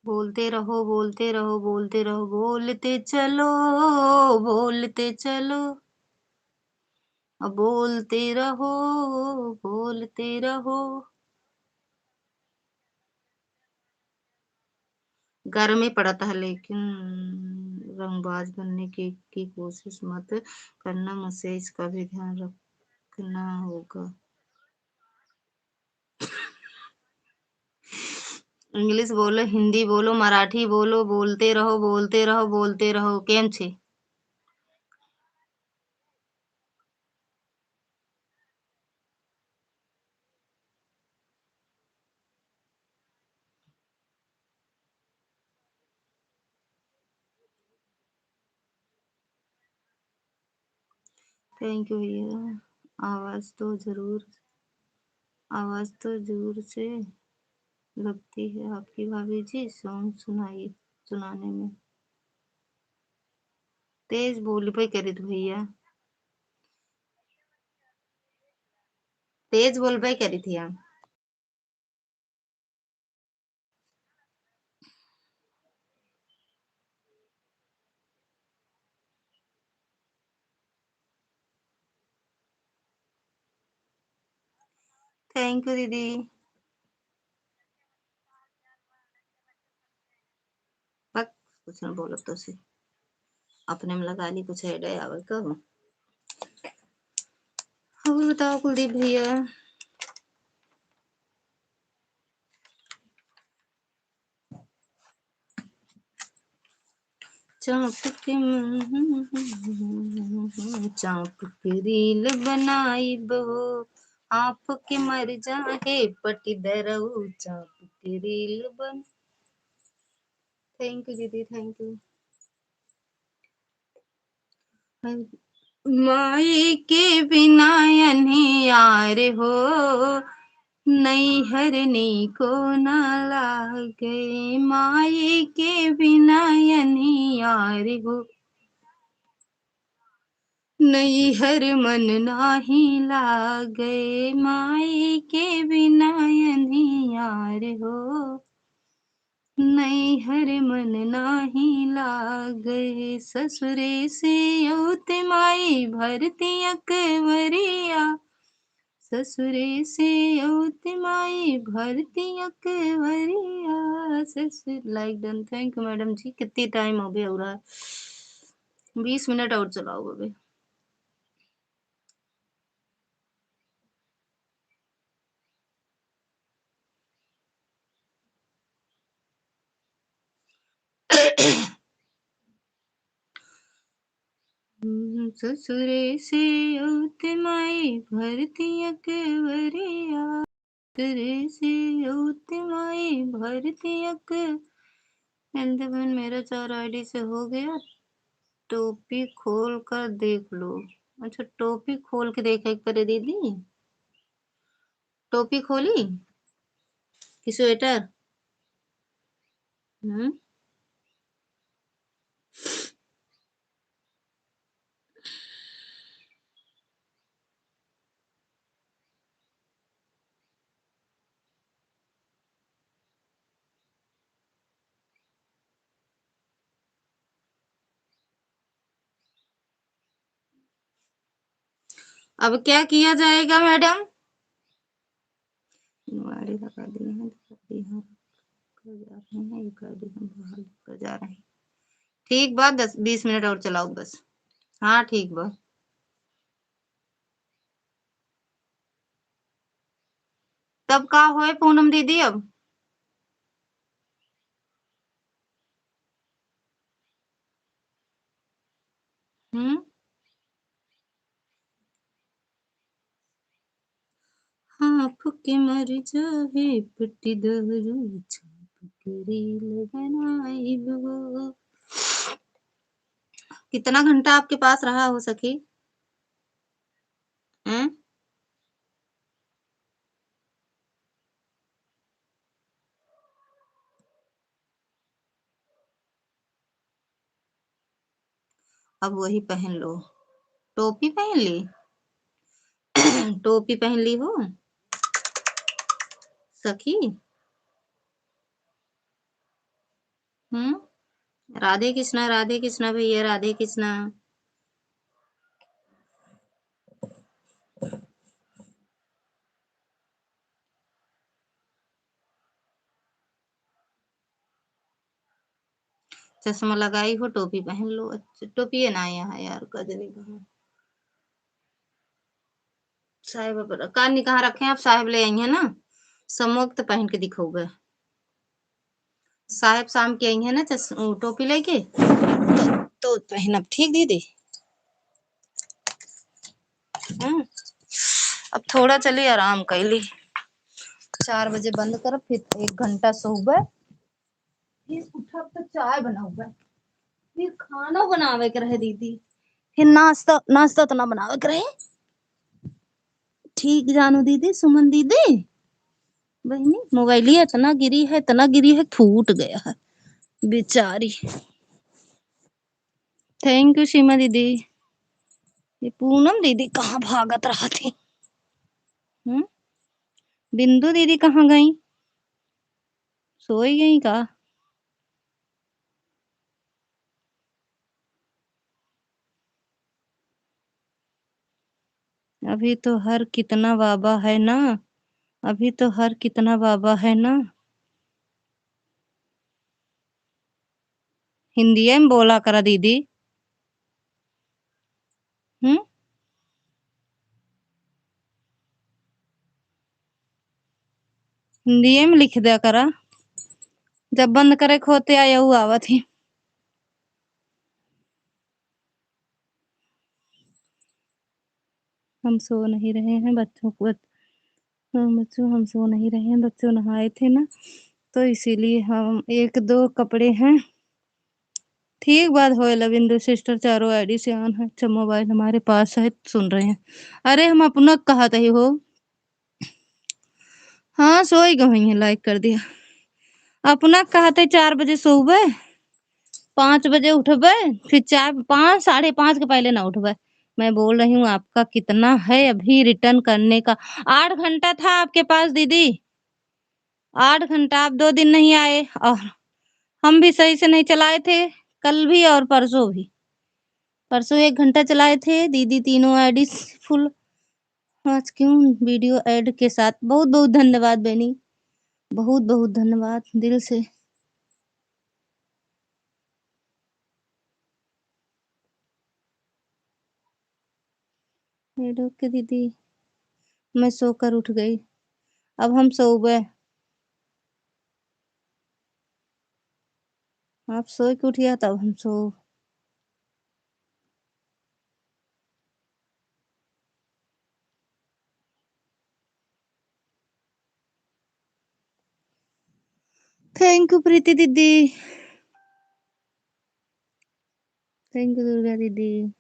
बोलते रहो, बोलते रहो, बोलते रहो, बोलते चलो, बोलते चलो, अब बोलते रहो, बोलते रहो। गर्मी पड़त है, लेकिन रंगबाज बनने की, की कोशिश मत करना, मुझसे इसका भी ध्यान रखना होगा। English बोलो, हिंदी बोलो, मराठी बोलो, बोलते रहो, बोलते रहो, बोलते रहो। केम छे? Thank you भैया। आवाज तो जरूर, आवाज तो जोर से लगती है आपकी भाभी जी, song सुनाइए, सुनाने में। तेज बोलबे करित भैया, तेज बोलबे करित भैया। Thank you दीदी। बक, कुछ ना बोलब तो से। अपने में लगा ली, कुछ हेडे आवे का हो। और बताओ कुलदीप भैया। चाँप के म-, चाँप के रील बनाइब हो, आप के मर जाहे पटीदरऊ, चाँप के रील बन-, Thank you दीदी, thank you। माई के बिना अन्हियार हो, नैहर नीको ना लागे, माई के बिना अन्हियार हो। नैहर मन नाही लागे, माई के बिना अन्हियार हो। नैहर मन नाही लागे, ससुरे से औते माई भरती अकबरिया। ससुरे से औते माई भरती अकबरिया। ससुर, like done। Thank you madam जी। कितनी time अबे हो रहा है? बीस मिनट और चलाओ अबे। ससुरे से औते माई भरती अकबरिया, ससुरे से औते माई भरती अक-, एंड देन मेरा चार आईडी से हो गया। टोपी खोल कर देख लो। अच्छा, टोपी खोल के देखे के पड़े दीदी। टोपी खोली कि स्वेटर? हम्म। अब क्या किया जाएगा मैडम? इनवायरी लगा दिए हैं, दिखा दिए हैं, कर जा रहे हैं, ये कर दिए हैं, बाहर कर जा रहे हैं। ठीक बा, दस बीस मिनट और चलाओ बस। हाँ, ठीक बा। तब का होए पूनम दीदी अब? हम्म। हाँफ के मर जावे पट्टी दारू, छाप करे लगन आइब हो। कितना घंटा आपके पास रहा हो सखी? हैं? अब वही पहन लो। टोपी पहन ली? टोपी पहन ली हो सखी? हम्म, राधे कृष्णा, राधे कृष्णा भैया, राधे कृष्णा। चश्मा लगाई हो, टोपी पहन लो। अच्छा, टोपिए ना यहाँ यार, का जाने कहाँ। साहेब अब कान नहीं कहाँ रखे हैं, अब साहेब ले आई हैं ना, समोक तो पहन के दिखोगे। साहेब शाम के आई हैं ना चस-, उ, टोपी लेके, तो, तो पहनब, ठीक दीदी? हाँ, अब थोड़ा चली आराम कैली, चार बजे बंद करब, फिर एक घंटा सोबे, फिर उठब तो चाय बनाउबे, फिर खाना बनावे के रहे दीदी, फिर नाश्ता, नाश्ता तो ना बनावे के रहे। ठीक जानू दीदी, सुमन दीदी, बहिनी, मोबाइलिया इतना गिरी है, इतना गिरी है, फूट गया है बेचारी। Thank you सीमा दीदी। ये पूनम दीदी कहाँ भागत रहत ही? हम्म? बिंदु दीदी कहाँ गई? सोई गई का? अभी तो हर कितना बाबा है ना, अभी तो हर कितना बाबा है ना। हिंदिये में बोला करा दीदी। हम्म? हिंदिये में लिख दिया करा। जब बंद करे के होते आया, ऊ आवत ही। हम सो नहीं रहे हैं, बच्चों को, हाँ, बच्चों, हम सो नहीं रहे हैं, बच्चों नहाए थे ना, तो इसीलिए हम एक दो कपड़े हैं। ठीक बात होए, लविंदु सिस्टर, चारों आईडी से on है। अच्छा, मोबाइल हमारे पास है, सुन रहे हैं। अरे, हम अपना कहत ही हो, हाँ, सोई गई है, like कर दिया। अपना कहते चार बजे सोबे, पाँच बजे उठबे, फिर चार, पाँच, साढ़े पाँच के पहले ना उठबे। मैं बोल रही हूँ, आपका कितना है अभी return करने का? आठ घंटा था आपके पास दीदी, आठ घंटा, आप दो दिन नहीं आए और हम भी सही से नहीं चलाए थे, कल भी और परसों भी। परसों एक घंटा चलाए थे दीदी, तीनों ID full। आज क्यों video ad के साथ? बहुत बहुत धन्यवाद बहनी, बहुत बहुत धन्यवाद दिल से। Ad OK दीदी, मैं सोकर उठ गई, अब हम सोबे। आप सोए के उठिया तब हम सो। Thank you प्रीति दीदी, thank you दुर्गा दीदी।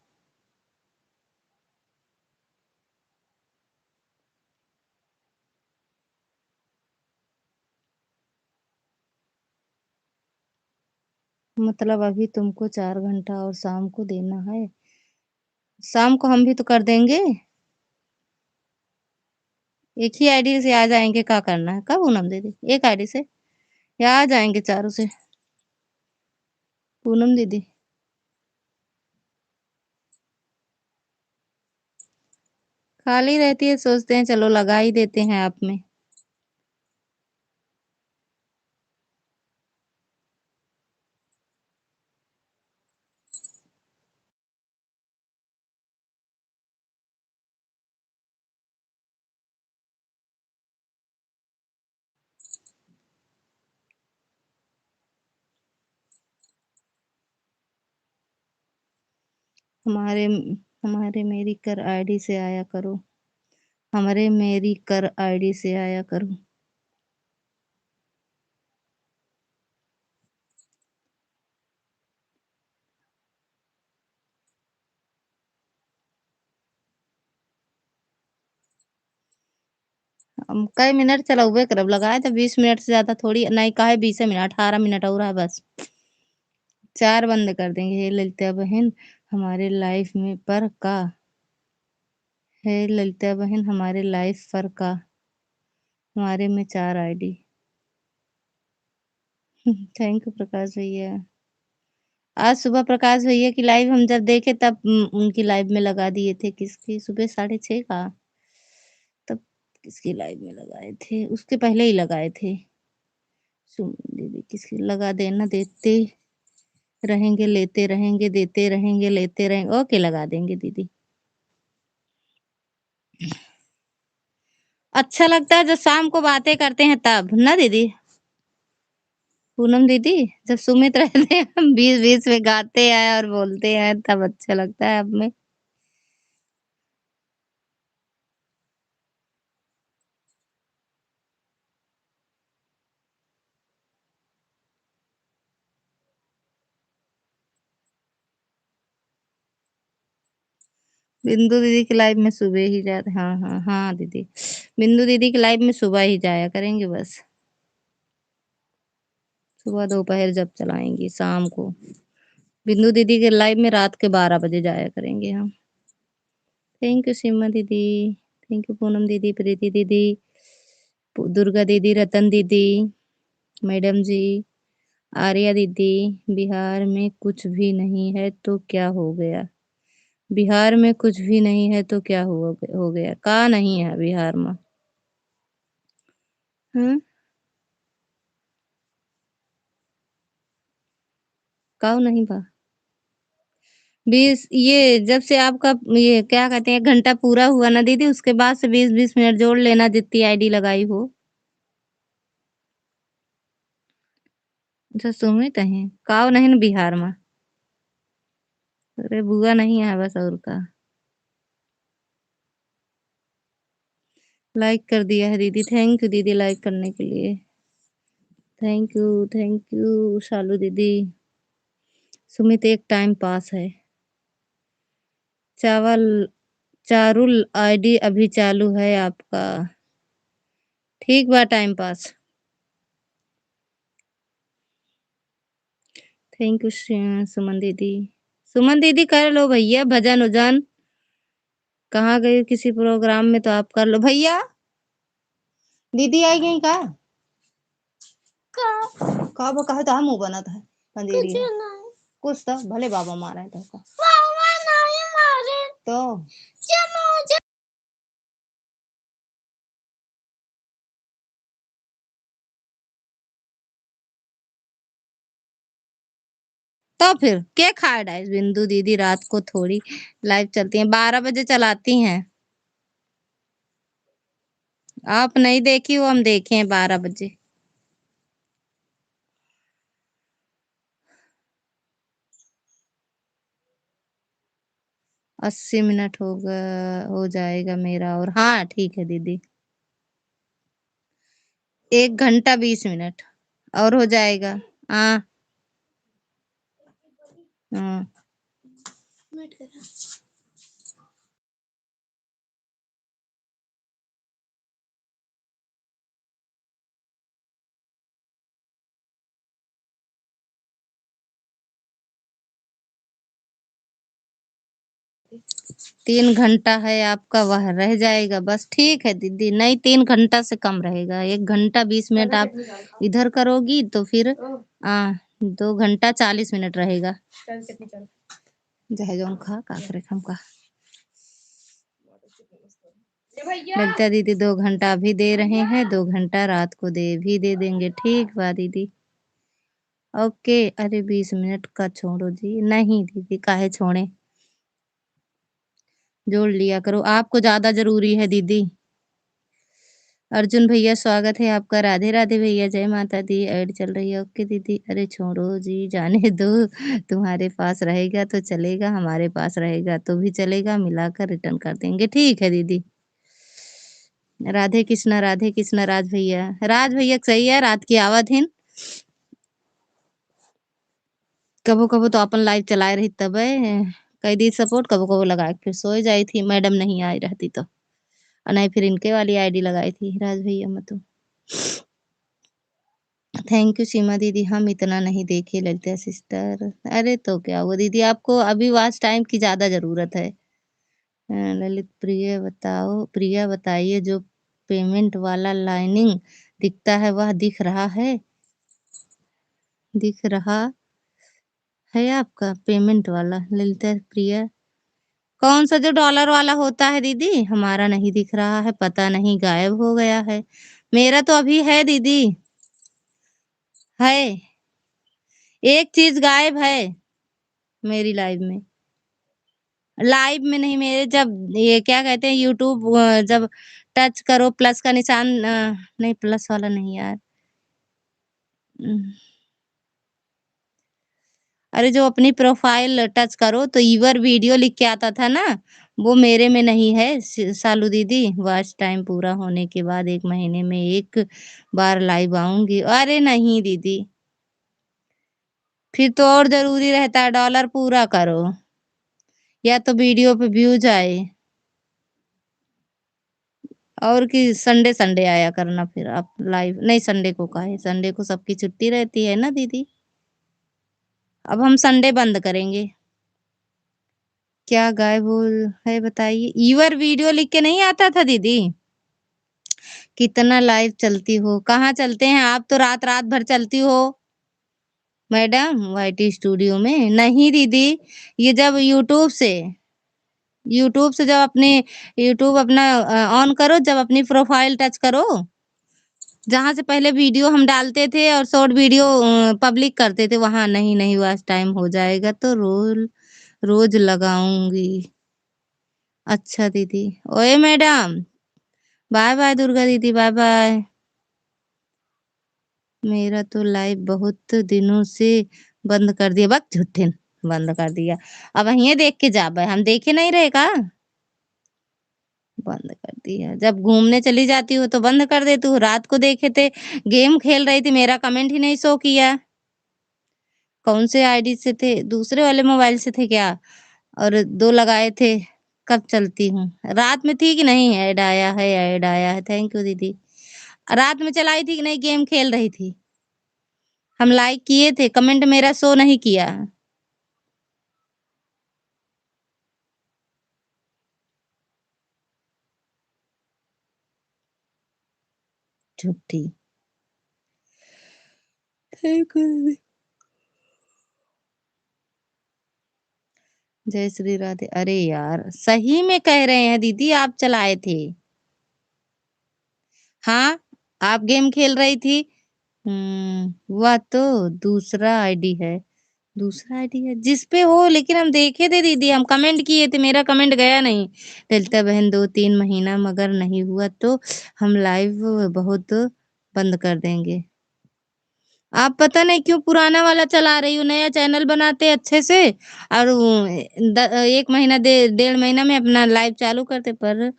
मतलब अभी तुमको चार घंटा और शाम को देना है। शाम को हम भी तो कर देंगे। एक ही ID से आ जाएंगे, क्या करना है? कब पूनम दीदी? एक ID से या आ जाएंगे चारों से? पूनम दीदी खाली रहती है, सोचते हैं चलो लगा ही देते हैं आप में। हमारे, हमारे मेरी कर ID से आया करो, हमारे मेरी कर ID से आया करो। हम कई मिनट चलउबे करब, लगाए तो बीस मिनट से ज्यादा थोड़ी, नहीं काहे बीस मिनट, अठारह मिनट और है बस। चार बंद कर देंगे। हे ललिता बहन, हमारे live में पर का? हे ललिता बहन, हमारे live पर का? हमारे में चार ID। Thank you प्रकाश भैया। आज सुबह प्रकाश भैया की live हम जब देखे तब, उम, उनकी live में लगा दिए थे। किसकी? सुबह साढ़े छः का, तब किसकी live में लगाए थे? उसके पहले ही लगाए थे। सुमन दीदी किसकी? लगा देना, देते रहेंगे, लेते रहेंगे, देते रहेंगे, लेते रहेंगे। OK, लगा देंगे दीदी। अच्छा लगता है जब शाम को बातें करते हैं तब, ना दीदी? पूनम दीदी, जब सुमित रहते हैं, हम बीच बीच में गाते हैं और बोलते हैं, तब अच्छा लगता है। अब मैं बिंदु दीदी के live में सुबह ही जाते, हाँ, हाँ, हाँ दीदी, बिंदु दीदी के live में सुबह ही जाया करेंगे बस, सुबह दोपहर जब चलाएंगी शाम को। बिंदु दीदी के live में रात के बारह बजे जाया करेंगे हम। Thank you सीमा दीदी, thank you पूनम दीदी, प्रीति दीदी, पु-, दुर्गा दीदी, रतन दीदी, madam जी, आर्या दीदी। बिहार में कुछ भी नहीं है तो क्या हो गया? बिहार में कुछ भी नहीं है तो क्या हो ग-, हो गया? का नहीं है बिहार में? हम्म? काऊ नहीं बा? बीस, ये जब से आपका, ये क्या कहते हैं, एक घंटा पूरा हुआ ना दीदी, उसके बाद से बीस बीस मिनट जोड़ लेना, जितनी ID लगाई हो। अच्छा, सुमित है, काऊ नहीं न बिहार में। अरे, बुआ नहीं है बस, और का। Like कर दिया है दीदी, thank you दीदी like करने के लिए, thank you, thank you शालू दीदी। सुमित एक time pass है। चावल, चारुल ID अभी चालू है आपका। ठीक बा, time pass। Thank you, सु-, सुमन दीदी। सुमन दीदी, कर लो भैया, भजन उजन। कहाँ गई किसी program में, तो आप कर लो भैया। दीदी आई गई का? का? का वो कहे तो हम मुँह बनत है, पंजेरी कुछ है। नहीं। कुछ तो भले बाबा मारे तो का। बाबा नहीं मारे। तो? चलो, चलो। तो फिर के खाए डाइस? बिंदु दीदी रात को थोड़ी live चलती हैं, बारह बजे चलाती हैं। आप नहीं देखी हो, हम देखे हैं बारह बजे। अस्सी मिनट हो ग-, हो जाएगा मेरा और, हाँ, ठीक है दीदी। एक घंटा बीस मिनट और हो जाएगा। हाँ। हाँ। तीन घंटा है आपका, वह रह जाएगा। बस ठीक है दीदी, नहीं, तीन घंटा से कम रहेगा, एक घंटा बीस मिनट आप इधर करोगी तो फिर, आ, दो घंटा चालीस मिनट रहेगा। चाहे जौन खा, का करे, हम का। लगता दीदी दो घंटा अभी दे रहे हैं, दो घंटा रात को दे भी दे देंगे। ठीक बा दीदी, OK। अरे बीस मिनट का छोड़ो जी, नहीं दीदी काहे छोड़े, जोड़ लिया करो, आपको ज्यादा जरूरी है दीदी। अर्जुन भैया स्वागत है आपका। राधे राधे भैया, जय माता दी। Ad चल रही है, OK दीदी। अरे छोड़ो जी, जाने दो, तुम्हारे पास रहेगा तो चलेगा, हमारे पास रहेगा तो भी चलेगा, मिलाकर return कर देंगे। ठीक है दीदी। राधे कृष्णा, राधे कृष्णा राज भैया। राज भैया के सही है, रात की आवत हिन। कबो कबो तो अपन live चलाए रही तबे कई दी support, कबो कबो लगा के फिर सोए जाई थी, madam नहीं आई रहती तो। और नहीं फिर इनके वाली ID लगाई थी राज भैया में तो। Thank you सीमा दीदी, हम इतना नहीं देखे ललिता sister। अरे तो क्या हुआ दीदी, आपको अभी watch time की ज्यादा जरूरत है। अ, ललित प्रिय बताओ, प्रिया बताइए, जो payment वाला lining दिखता है वह दिख रहा है? दिख रहा है आपका payment वाला, ललिता प्रिया? कौन सा जो dollar वाला होता है दीदी? हमारा नहीं दिख रहा है, पता नहीं गायब हो गया है। मेरा तो अभी है दीदी, है, एक चीज गायब है मेरी live में। Live में नहीं, मेरे जब ये क्या कहते हैं, YouTube, अ, जब touch करो plus का निशान, अ, नहीं, plus वाला नहीं यार, उम, अरे जो अपनी profile touch करो तो your video लिख के आता था ना, वो मेरे में नहीं है। स-, शालू दीदी, watch time पूरा होने के बाद एक महीने में एक बार live आऊंगी। अरे नहीं दीदी, फिर तो और जरूरी रहता है, dollar पूरा करो या तो video पे views आए। और कि Sunday Sunday आया करना फिर आप live। नहीं, Sunday को काहे, Sunday को सबकी छुट्टी रहती है ना दीदी। अब हम Sunday बंद करेंगे। क्या गायब हो है बताइए? Your video लिख के नहीं आता था दीदी? कितना live चलती हो, कहाँ चलते हैं आप? तो रात रात भर चलती हो। Madam, YT Studio में? नहीं दीदी, ये जब YouTube से, YouTube से जब अपने, YouTube अपना, अ, on करो, जब अपनी profile touch करो, जहाँ से पहले video हम डालते थे और short video, अ, public करते थे, वहाँ। नहीं, नहीं, watch time हो जाएगा तो रोल, रोज लगाऊंगी। अच्छा दीदी, ओए madam, bye bye दुर्गा दीदी, bye bye। मेरा तो live बहुत दिनों से बंद कर दिया। बक झुट्ठिन, बंद कर दिया। अब यहीं देख के जाबे, हम देखे नहीं रहे का? बंद कर दिया। जब घूमने चली जाती हो तो बंद कर देती हो। रात को देखे थे, game खेल रही थी, मेरा comment ही नहीं show किया। कौन से ID से थे? दूसरे वाले mobile से थे क्या? और दो लगाए थे, कब चलती हूँ? रात में थी कि नहीं? Ad आया है, ad आया है। Thank you दीदी। रात में चलाई थी कि नहीं, गेम खेल रही थी? हम लाइक किए थे, कमेंट मेरा शो नहीं किया। छुट्टी। जय श्री राधे। अरे यार, सही में कह रहे हैं दीदी, आप चलाए थे। हाँ, आप गेम खेल रही थी। हम्म, वह तो दूसरा आईडी है, दूसरा आईडी है जिस पे हो, लेकिन हम देखे थे दीदी, हम कमेंट किए थे, मेरा कमेंट गया नहीं। ललिता बहन, दो तीन महीना मगर नहीं हुआ तो हम लाइव बहुत बंद कर देंगे। आप पता नहीं क्यों पुराना वाला चला रही हो, नया चैनल बनाते अच्छे से और वो द-, एक महीना, डे-, डेढ़ महीना में अपना लाइव चालू करते, पर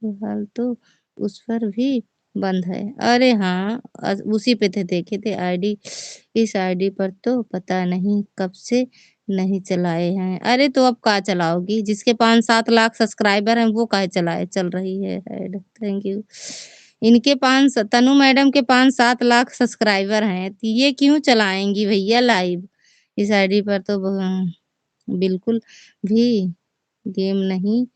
फिलहाल तो उस पर भी बंद है। अरे हाँ, अस-, उसी पे थे, देखे थे आईडी, इस आईडी पर तो पता नहीं कब से नहीं चलाए हैं। अरे तो अब का चलाओगी? जिसके पाँच सात लाख सब्सक्राइबर हैं वो काहे चलाए, चल रही है ऐड। Thank you. इनके पाँच, तनु मैडम के पाँच सात लाख सब्सक्राइबर हैं, तो ये क्यों चलाएंगी भैया लाइव? इस आईडी पर तो ब-, बिल्कुल भी गेम नहीं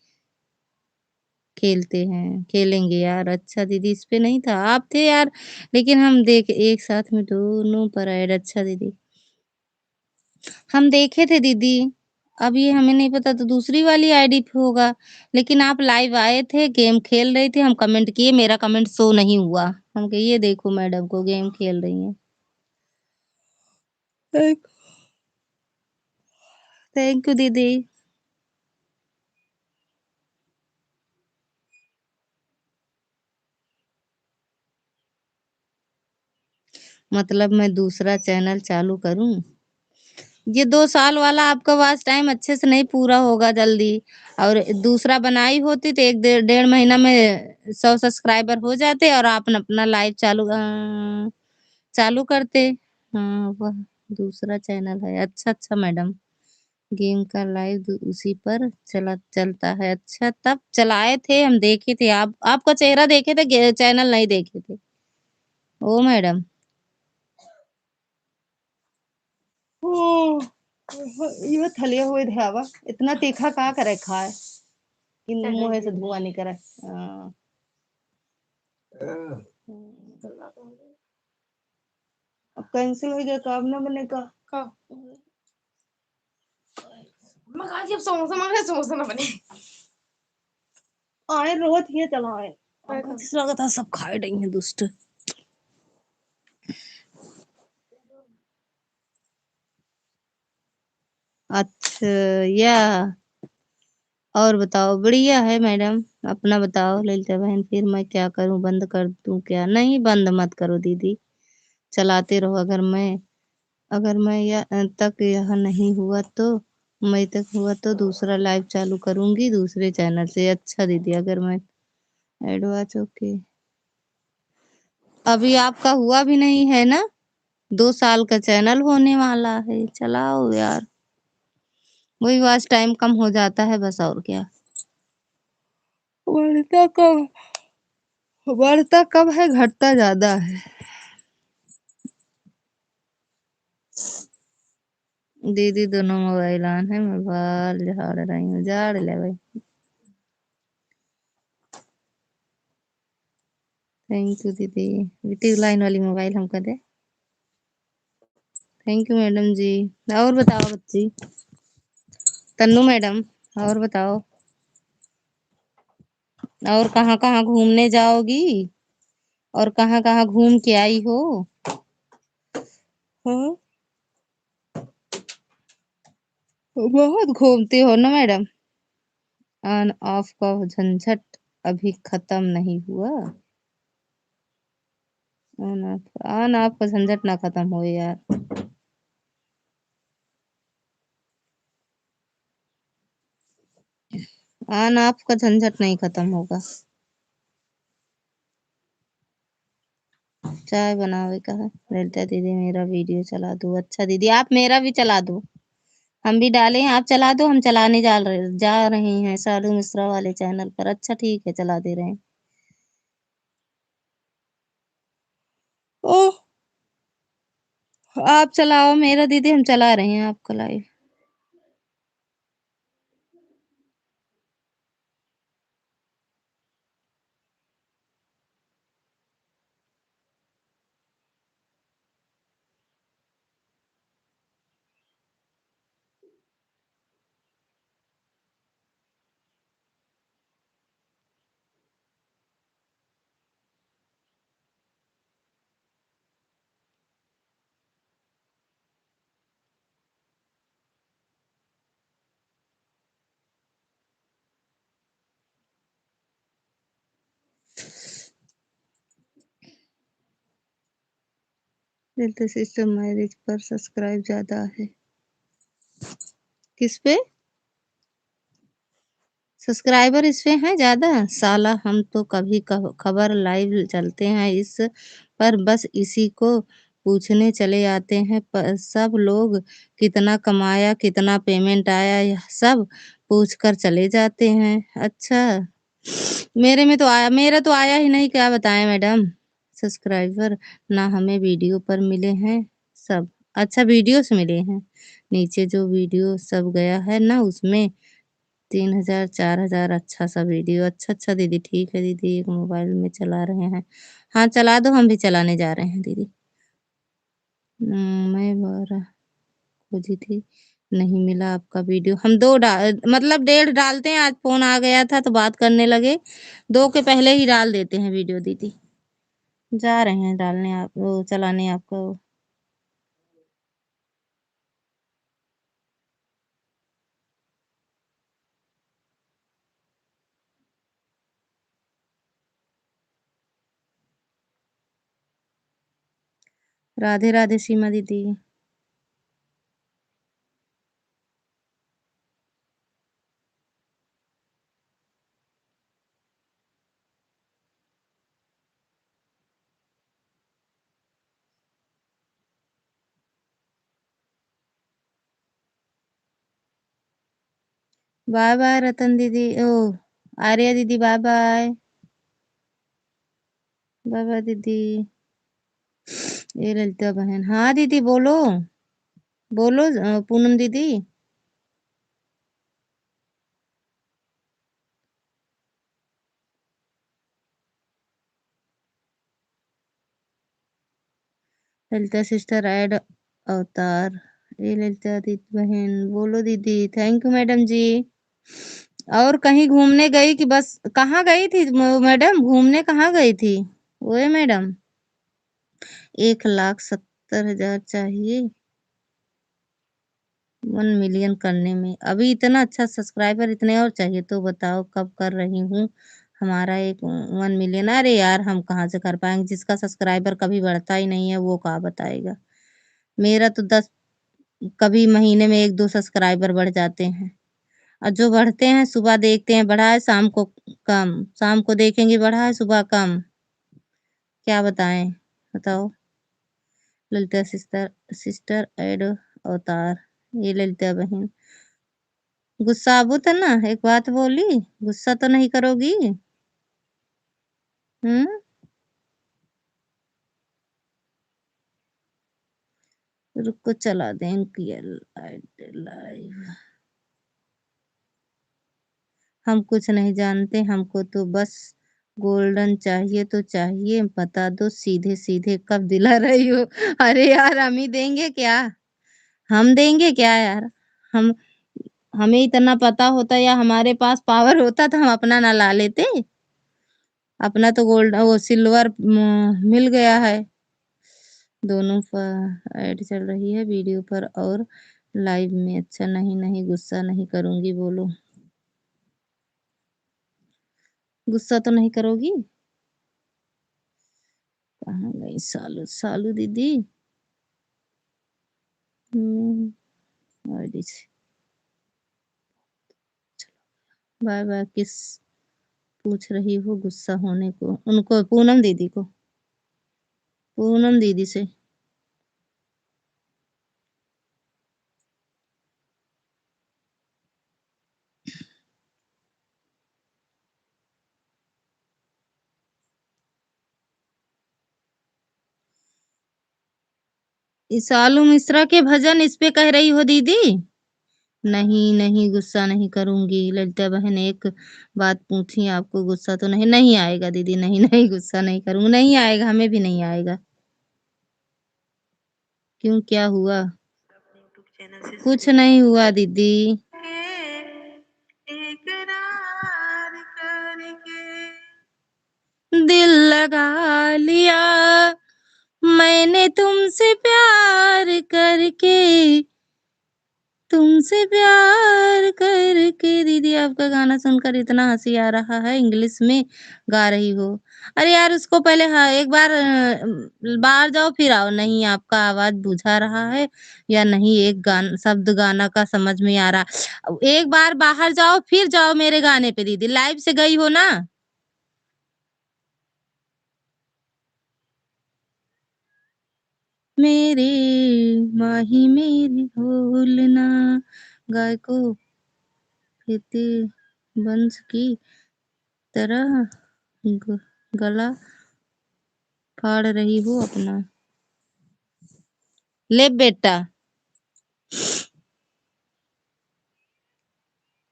खेलते हैं, खेलेंगे यार। अच्छा दीदी, इस पे नहीं था, आप थे यार, लेकिन हम देख, एक साथ में दोनों पर ऐड। अच्छा दीदी, हम देखे थे दीदी, अब ये हमें नहीं पता, तो दूसरी वाली आईडी पे होगा, लेकिन आप लाइव आए थे, गेम खेल रहे थे, हम कमेंट किए, मेरा कमेंट शो नहीं हुआ। हम कहे, "ये देखो मैडम को गेम खेल रही हैं।" थैंक, थैंक यू दीदी। मतलब मैं दूसरा चैनल चालू करूं? ये दो साल वाला आपका वॉच टाइम अच्छे से नहीं पूरा होगा जल्दी, और दूसरा बनाई होती तो एक डेढ़, डेढ़ महीना में सौ सब्सक्राइबर हो जाते और आप अपना लाइव चालू, अ, चालू करते। हाँ, वह दूसरा चैनल है। अच्छा, अच्छा मैडम, गेम का लाइव दू-, उसी पर चला, चलता है। अच्छा, तब चलाए थे, हम देखे थे, आप, आपका चेहरा देखे थे, गे-, चैनल नहीं देखे थे। ओ मैडम। ओ, इहो थलिया हुए धावा, इतना तीखा का करे खाए कि मुंह से धुआं निकरे। हाँ। अब कैंसिल हो गया, काम ना बने का? का? मैं कहा कि अब समोसा मांग रहे, समोसा ना बने। आए रोज ये चलाए। आए अब तो। लगता है सब खाए रही हैं दुष्ट। अच्छा, या। और बताओ, बढ़िया है मैडम, अपना बताओ ललिता बहन, फिर मैं क्या करूं, बंद कर दूं क्या? नहीं, बंद मत करो दीदी, चलाते रहो। अगर मैं, अगर मैं या, तक यह नहीं हुआ तो, मैं तक हुआ तो दूसरा लाइव चालू करूंगी दूसरे चैनल से। अच्छा दीदी, अगर मैं एडवांस, ओके। अभी आपका हुआ भी नहीं है ना, दो साल का चैनल होने वाला है, चलाओ यार। वही वॉच टाइम कम हो जाता है बस, और क्या। बढ़ता कब, बढ़ता कब है, घटता ज्यादा है। दीदी दोनों मोबाइल ऑन है, मैं बाल झाड़ रही हूँ, झाड़ ले भाई। थैंक यू दीदी, ट्यूब लाइन वाली मोबाइल हमका दे। थैंक यू मैडम जी। और बताओ बच्ची, तन्नू मैडम, और बताओ, और कहाँ कहाँ घूमने जाओगी और कहाँ कहाँ घूम के आई हो? हाँ, बहुत घूमती हो ना मैडम। ऑन ऑफ का झंझट अभी खत्म नहीं हुआ। ऑन ऑफ, ऑन ऑफ का झंझट ना खत्म हो यार। ऑन ऑफ का झंझट नहीं खत्म होगा। चाय बनावे का है। ललिता दीदी, मेरा वीडियो चला दो। अच्छा दीदी, आप मेरा भी चला दो, हम भी डाले हैं, आप चला दो, हम चलाने जा रहे, जा रहे हैं साधु मिश्रा वाले चैनल पर। अच्छा ठीक है, चला दे रहे हैं। ओह, आप चलाओ मेरा दीदी, हम चला रहे हैं आपका लाइव। दिल तो सिस्टर मैरिज पर सब्सक्राइब ज्यादा है। किस पे? सब्सक्राइबर इस पे हैं ज्यादा? साला, हम तो कभी कभ-, खबर लाइव चलते हैं इस पर, बस इसी को पूछने चले आते हैं। प-, सब लोग कितना कमाया, कितना पेमेंट आया, यह सब पूछ कर चले जाते हैं। अच्छा, मेरे में तो आया, मेरा तो आया ही नहीं, क्या बताएं मैडम। सब्सक्राइबर ना हमें वीडियो पर मिले हैं सब। अच्छा, वीडियो से मिले हैं। नीचे जो वीडियो सब गया है ना, उसमें तीन हजार, चार हजार अच्छा सा वीडियो। अच्छा, अच्छा दीदी, ठीक है दीदी, एक मोबाइल में चला रहे हैं। हाँ, चला दो, हम भी चलाने जा रहे हैं दीदी। हम्म, मैं बारह खोजी थी, नहीं मिला आपका वीडियो। हम दो डा-, मतलब डेढ़ डालते हैं, आज फोन आ गया था तो बात करने लगे, दो के पहले ही डाल देते हैं वीडियो दीदी। जा रहे हैं डालने आप, वो चलाने आपका वो। राधे राधे सीमा दीदी। बाय बाय रतन दीदी, ओ, आर्या दीदी, बाय बाय। बाय बाय दीदी। ए ललिता बहन, हाँ दीदी बोलो, बोलो, अ, पूनम दीदी। ललिता सिस्टर ऐड अवतार, ए ललिता दीदी बहन, बोलो दीदी। Thank you मैडम जी। और कहीं घूमने गई कि बस, कहाँ गई थी म-, मैडम, घूमने कहाँ गई थी? ओए मैडम, एक लाख सत्तर हजार चाहिए वन मिलियन करने में। अभी इतना अच्छा सब्सक्राइबर इतने और चाहिए, तो बताओ कब कर रही हूँ हमारा एक वन मिलियन। अरे यार, हम कहाँ से कर पाएंगे, जिसका सब्सक्राइबर कभी बढ़ता ही नहीं है, वो कहाँ बताएगा। मेरा तो दस, कभी महीने में एक दो सब्सक्राइबर बढ़ जाते हैं, और जो बढ़ते हैं, सुबह देखते हैं बढ़ा है, शाम को कम, शाम को देखेंगे बढ़ा है, सुबह कम। क्या बताएं, बताओ। ललिता सिस्टर, सिस्टर ऐड अवतार, ये ललिता बहन, गुस्साबू तो ना, एक बात बोली, गुस्सा तो नहीं करोगी? हम्म। रुको, चला दें इनकी लाइव। हम कुछ नहीं जानते, हमको तो बस गोल्डन चाहिए तो चाहिए, बता दो सीधे सीधे कब दिला रही हो। अरे यार, हम ही देंगे क्या? हम देंगे क्या यार? हम, हमें इतना पता होता या हमारे पास पावर होता तो हम अपना ना ला लेते। अपना तो गोल्ड, वो सिल्वर, म, मिल गया है। दोनों पर ऐड चल रही है वीडियो पर और लाइव में। अच्छा, नहीं, नहीं, गुस्सा नहीं करूँगी, बोलो। गुस्सा तो नहीं करोगी? कहाँ गई सालू, सालू दीदी? हम्म, और दीजिए। बाय बाय किस पूछ रही हो गुस्सा होने को? उनको, पूनम दीदी को, पूनम दीदी से। शालू मिश्रा के भजन इस पे कह रही हो दीदी? नहीं, नहीं, गुस्सा नहीं करूँगी। ललिता बहन एक बात पूछी, आपको गुस्सा तो नहीं? नहीं आएगा दीदी, नहीं, नहीं, गुस्सा नहीं करूँगी, नहीं आएगा, हमें भी नहीं आएगा। क्यों, क्या हुआ? कुछ नहीं हुआ दीदी। दिल लगा लिया मैंने तुमसे प्यार करके, तुमसे प्यार करके। दीदी, आपका गाना सुनकर इतना हँसी आ रहा है, English में गा रही हो। अरे यार, उसको पहले, हाँ, एक बार, अ, बाहर जाओ फिर आओ। नहीं, आपका आवाज़ बुझा रहा है या नहीं, एक गान-, शब्द गाना का समझ में आ रहा। एक बार बाहर जाओ फिर जाओ मेरे गाने पे दीदी, live से गई हो ना। मेरे माही मेरे भूलना, गाय को खेती वंश की तरह ग-, गला फाड़ रही हो अपना। ले बेटा।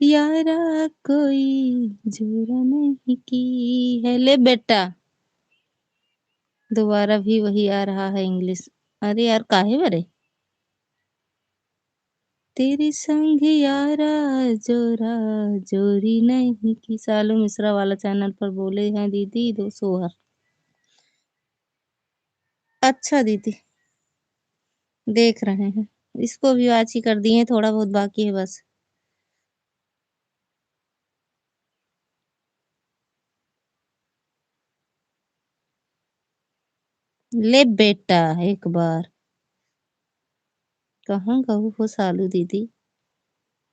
यारा कोई जोरा नहीं की है। ले बेटा, दोबारा भी वही आ रहा है English। अरे यार, काहे बरे? तेरे संग यारा जोरा जोरी नहीं की। शालू मिश्रा वाला channel पर बोले हैं दीदी दो सोहर। अच्छा दीदी, देख रहे हैं, इसको भी आज ही कर दिए, थोड़ा बहुत बाकी है बस। ले बेटा, एक बार कहाँ गऊ हो शालू दीदी?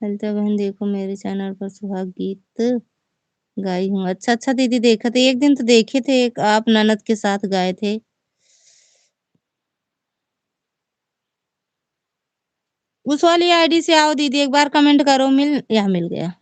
ललिता बहन, देखो मेरे channel पर सुहाग गीत गाई हूँ। अच्छा, अच्छा दीदी, देखे थे, एक दिन तो देखे थे, एक आप ननद के साथ गाए थे। उस वाली ID से आओ दीदी, एक बार comment करो। मिल, यहाँ मिल गया।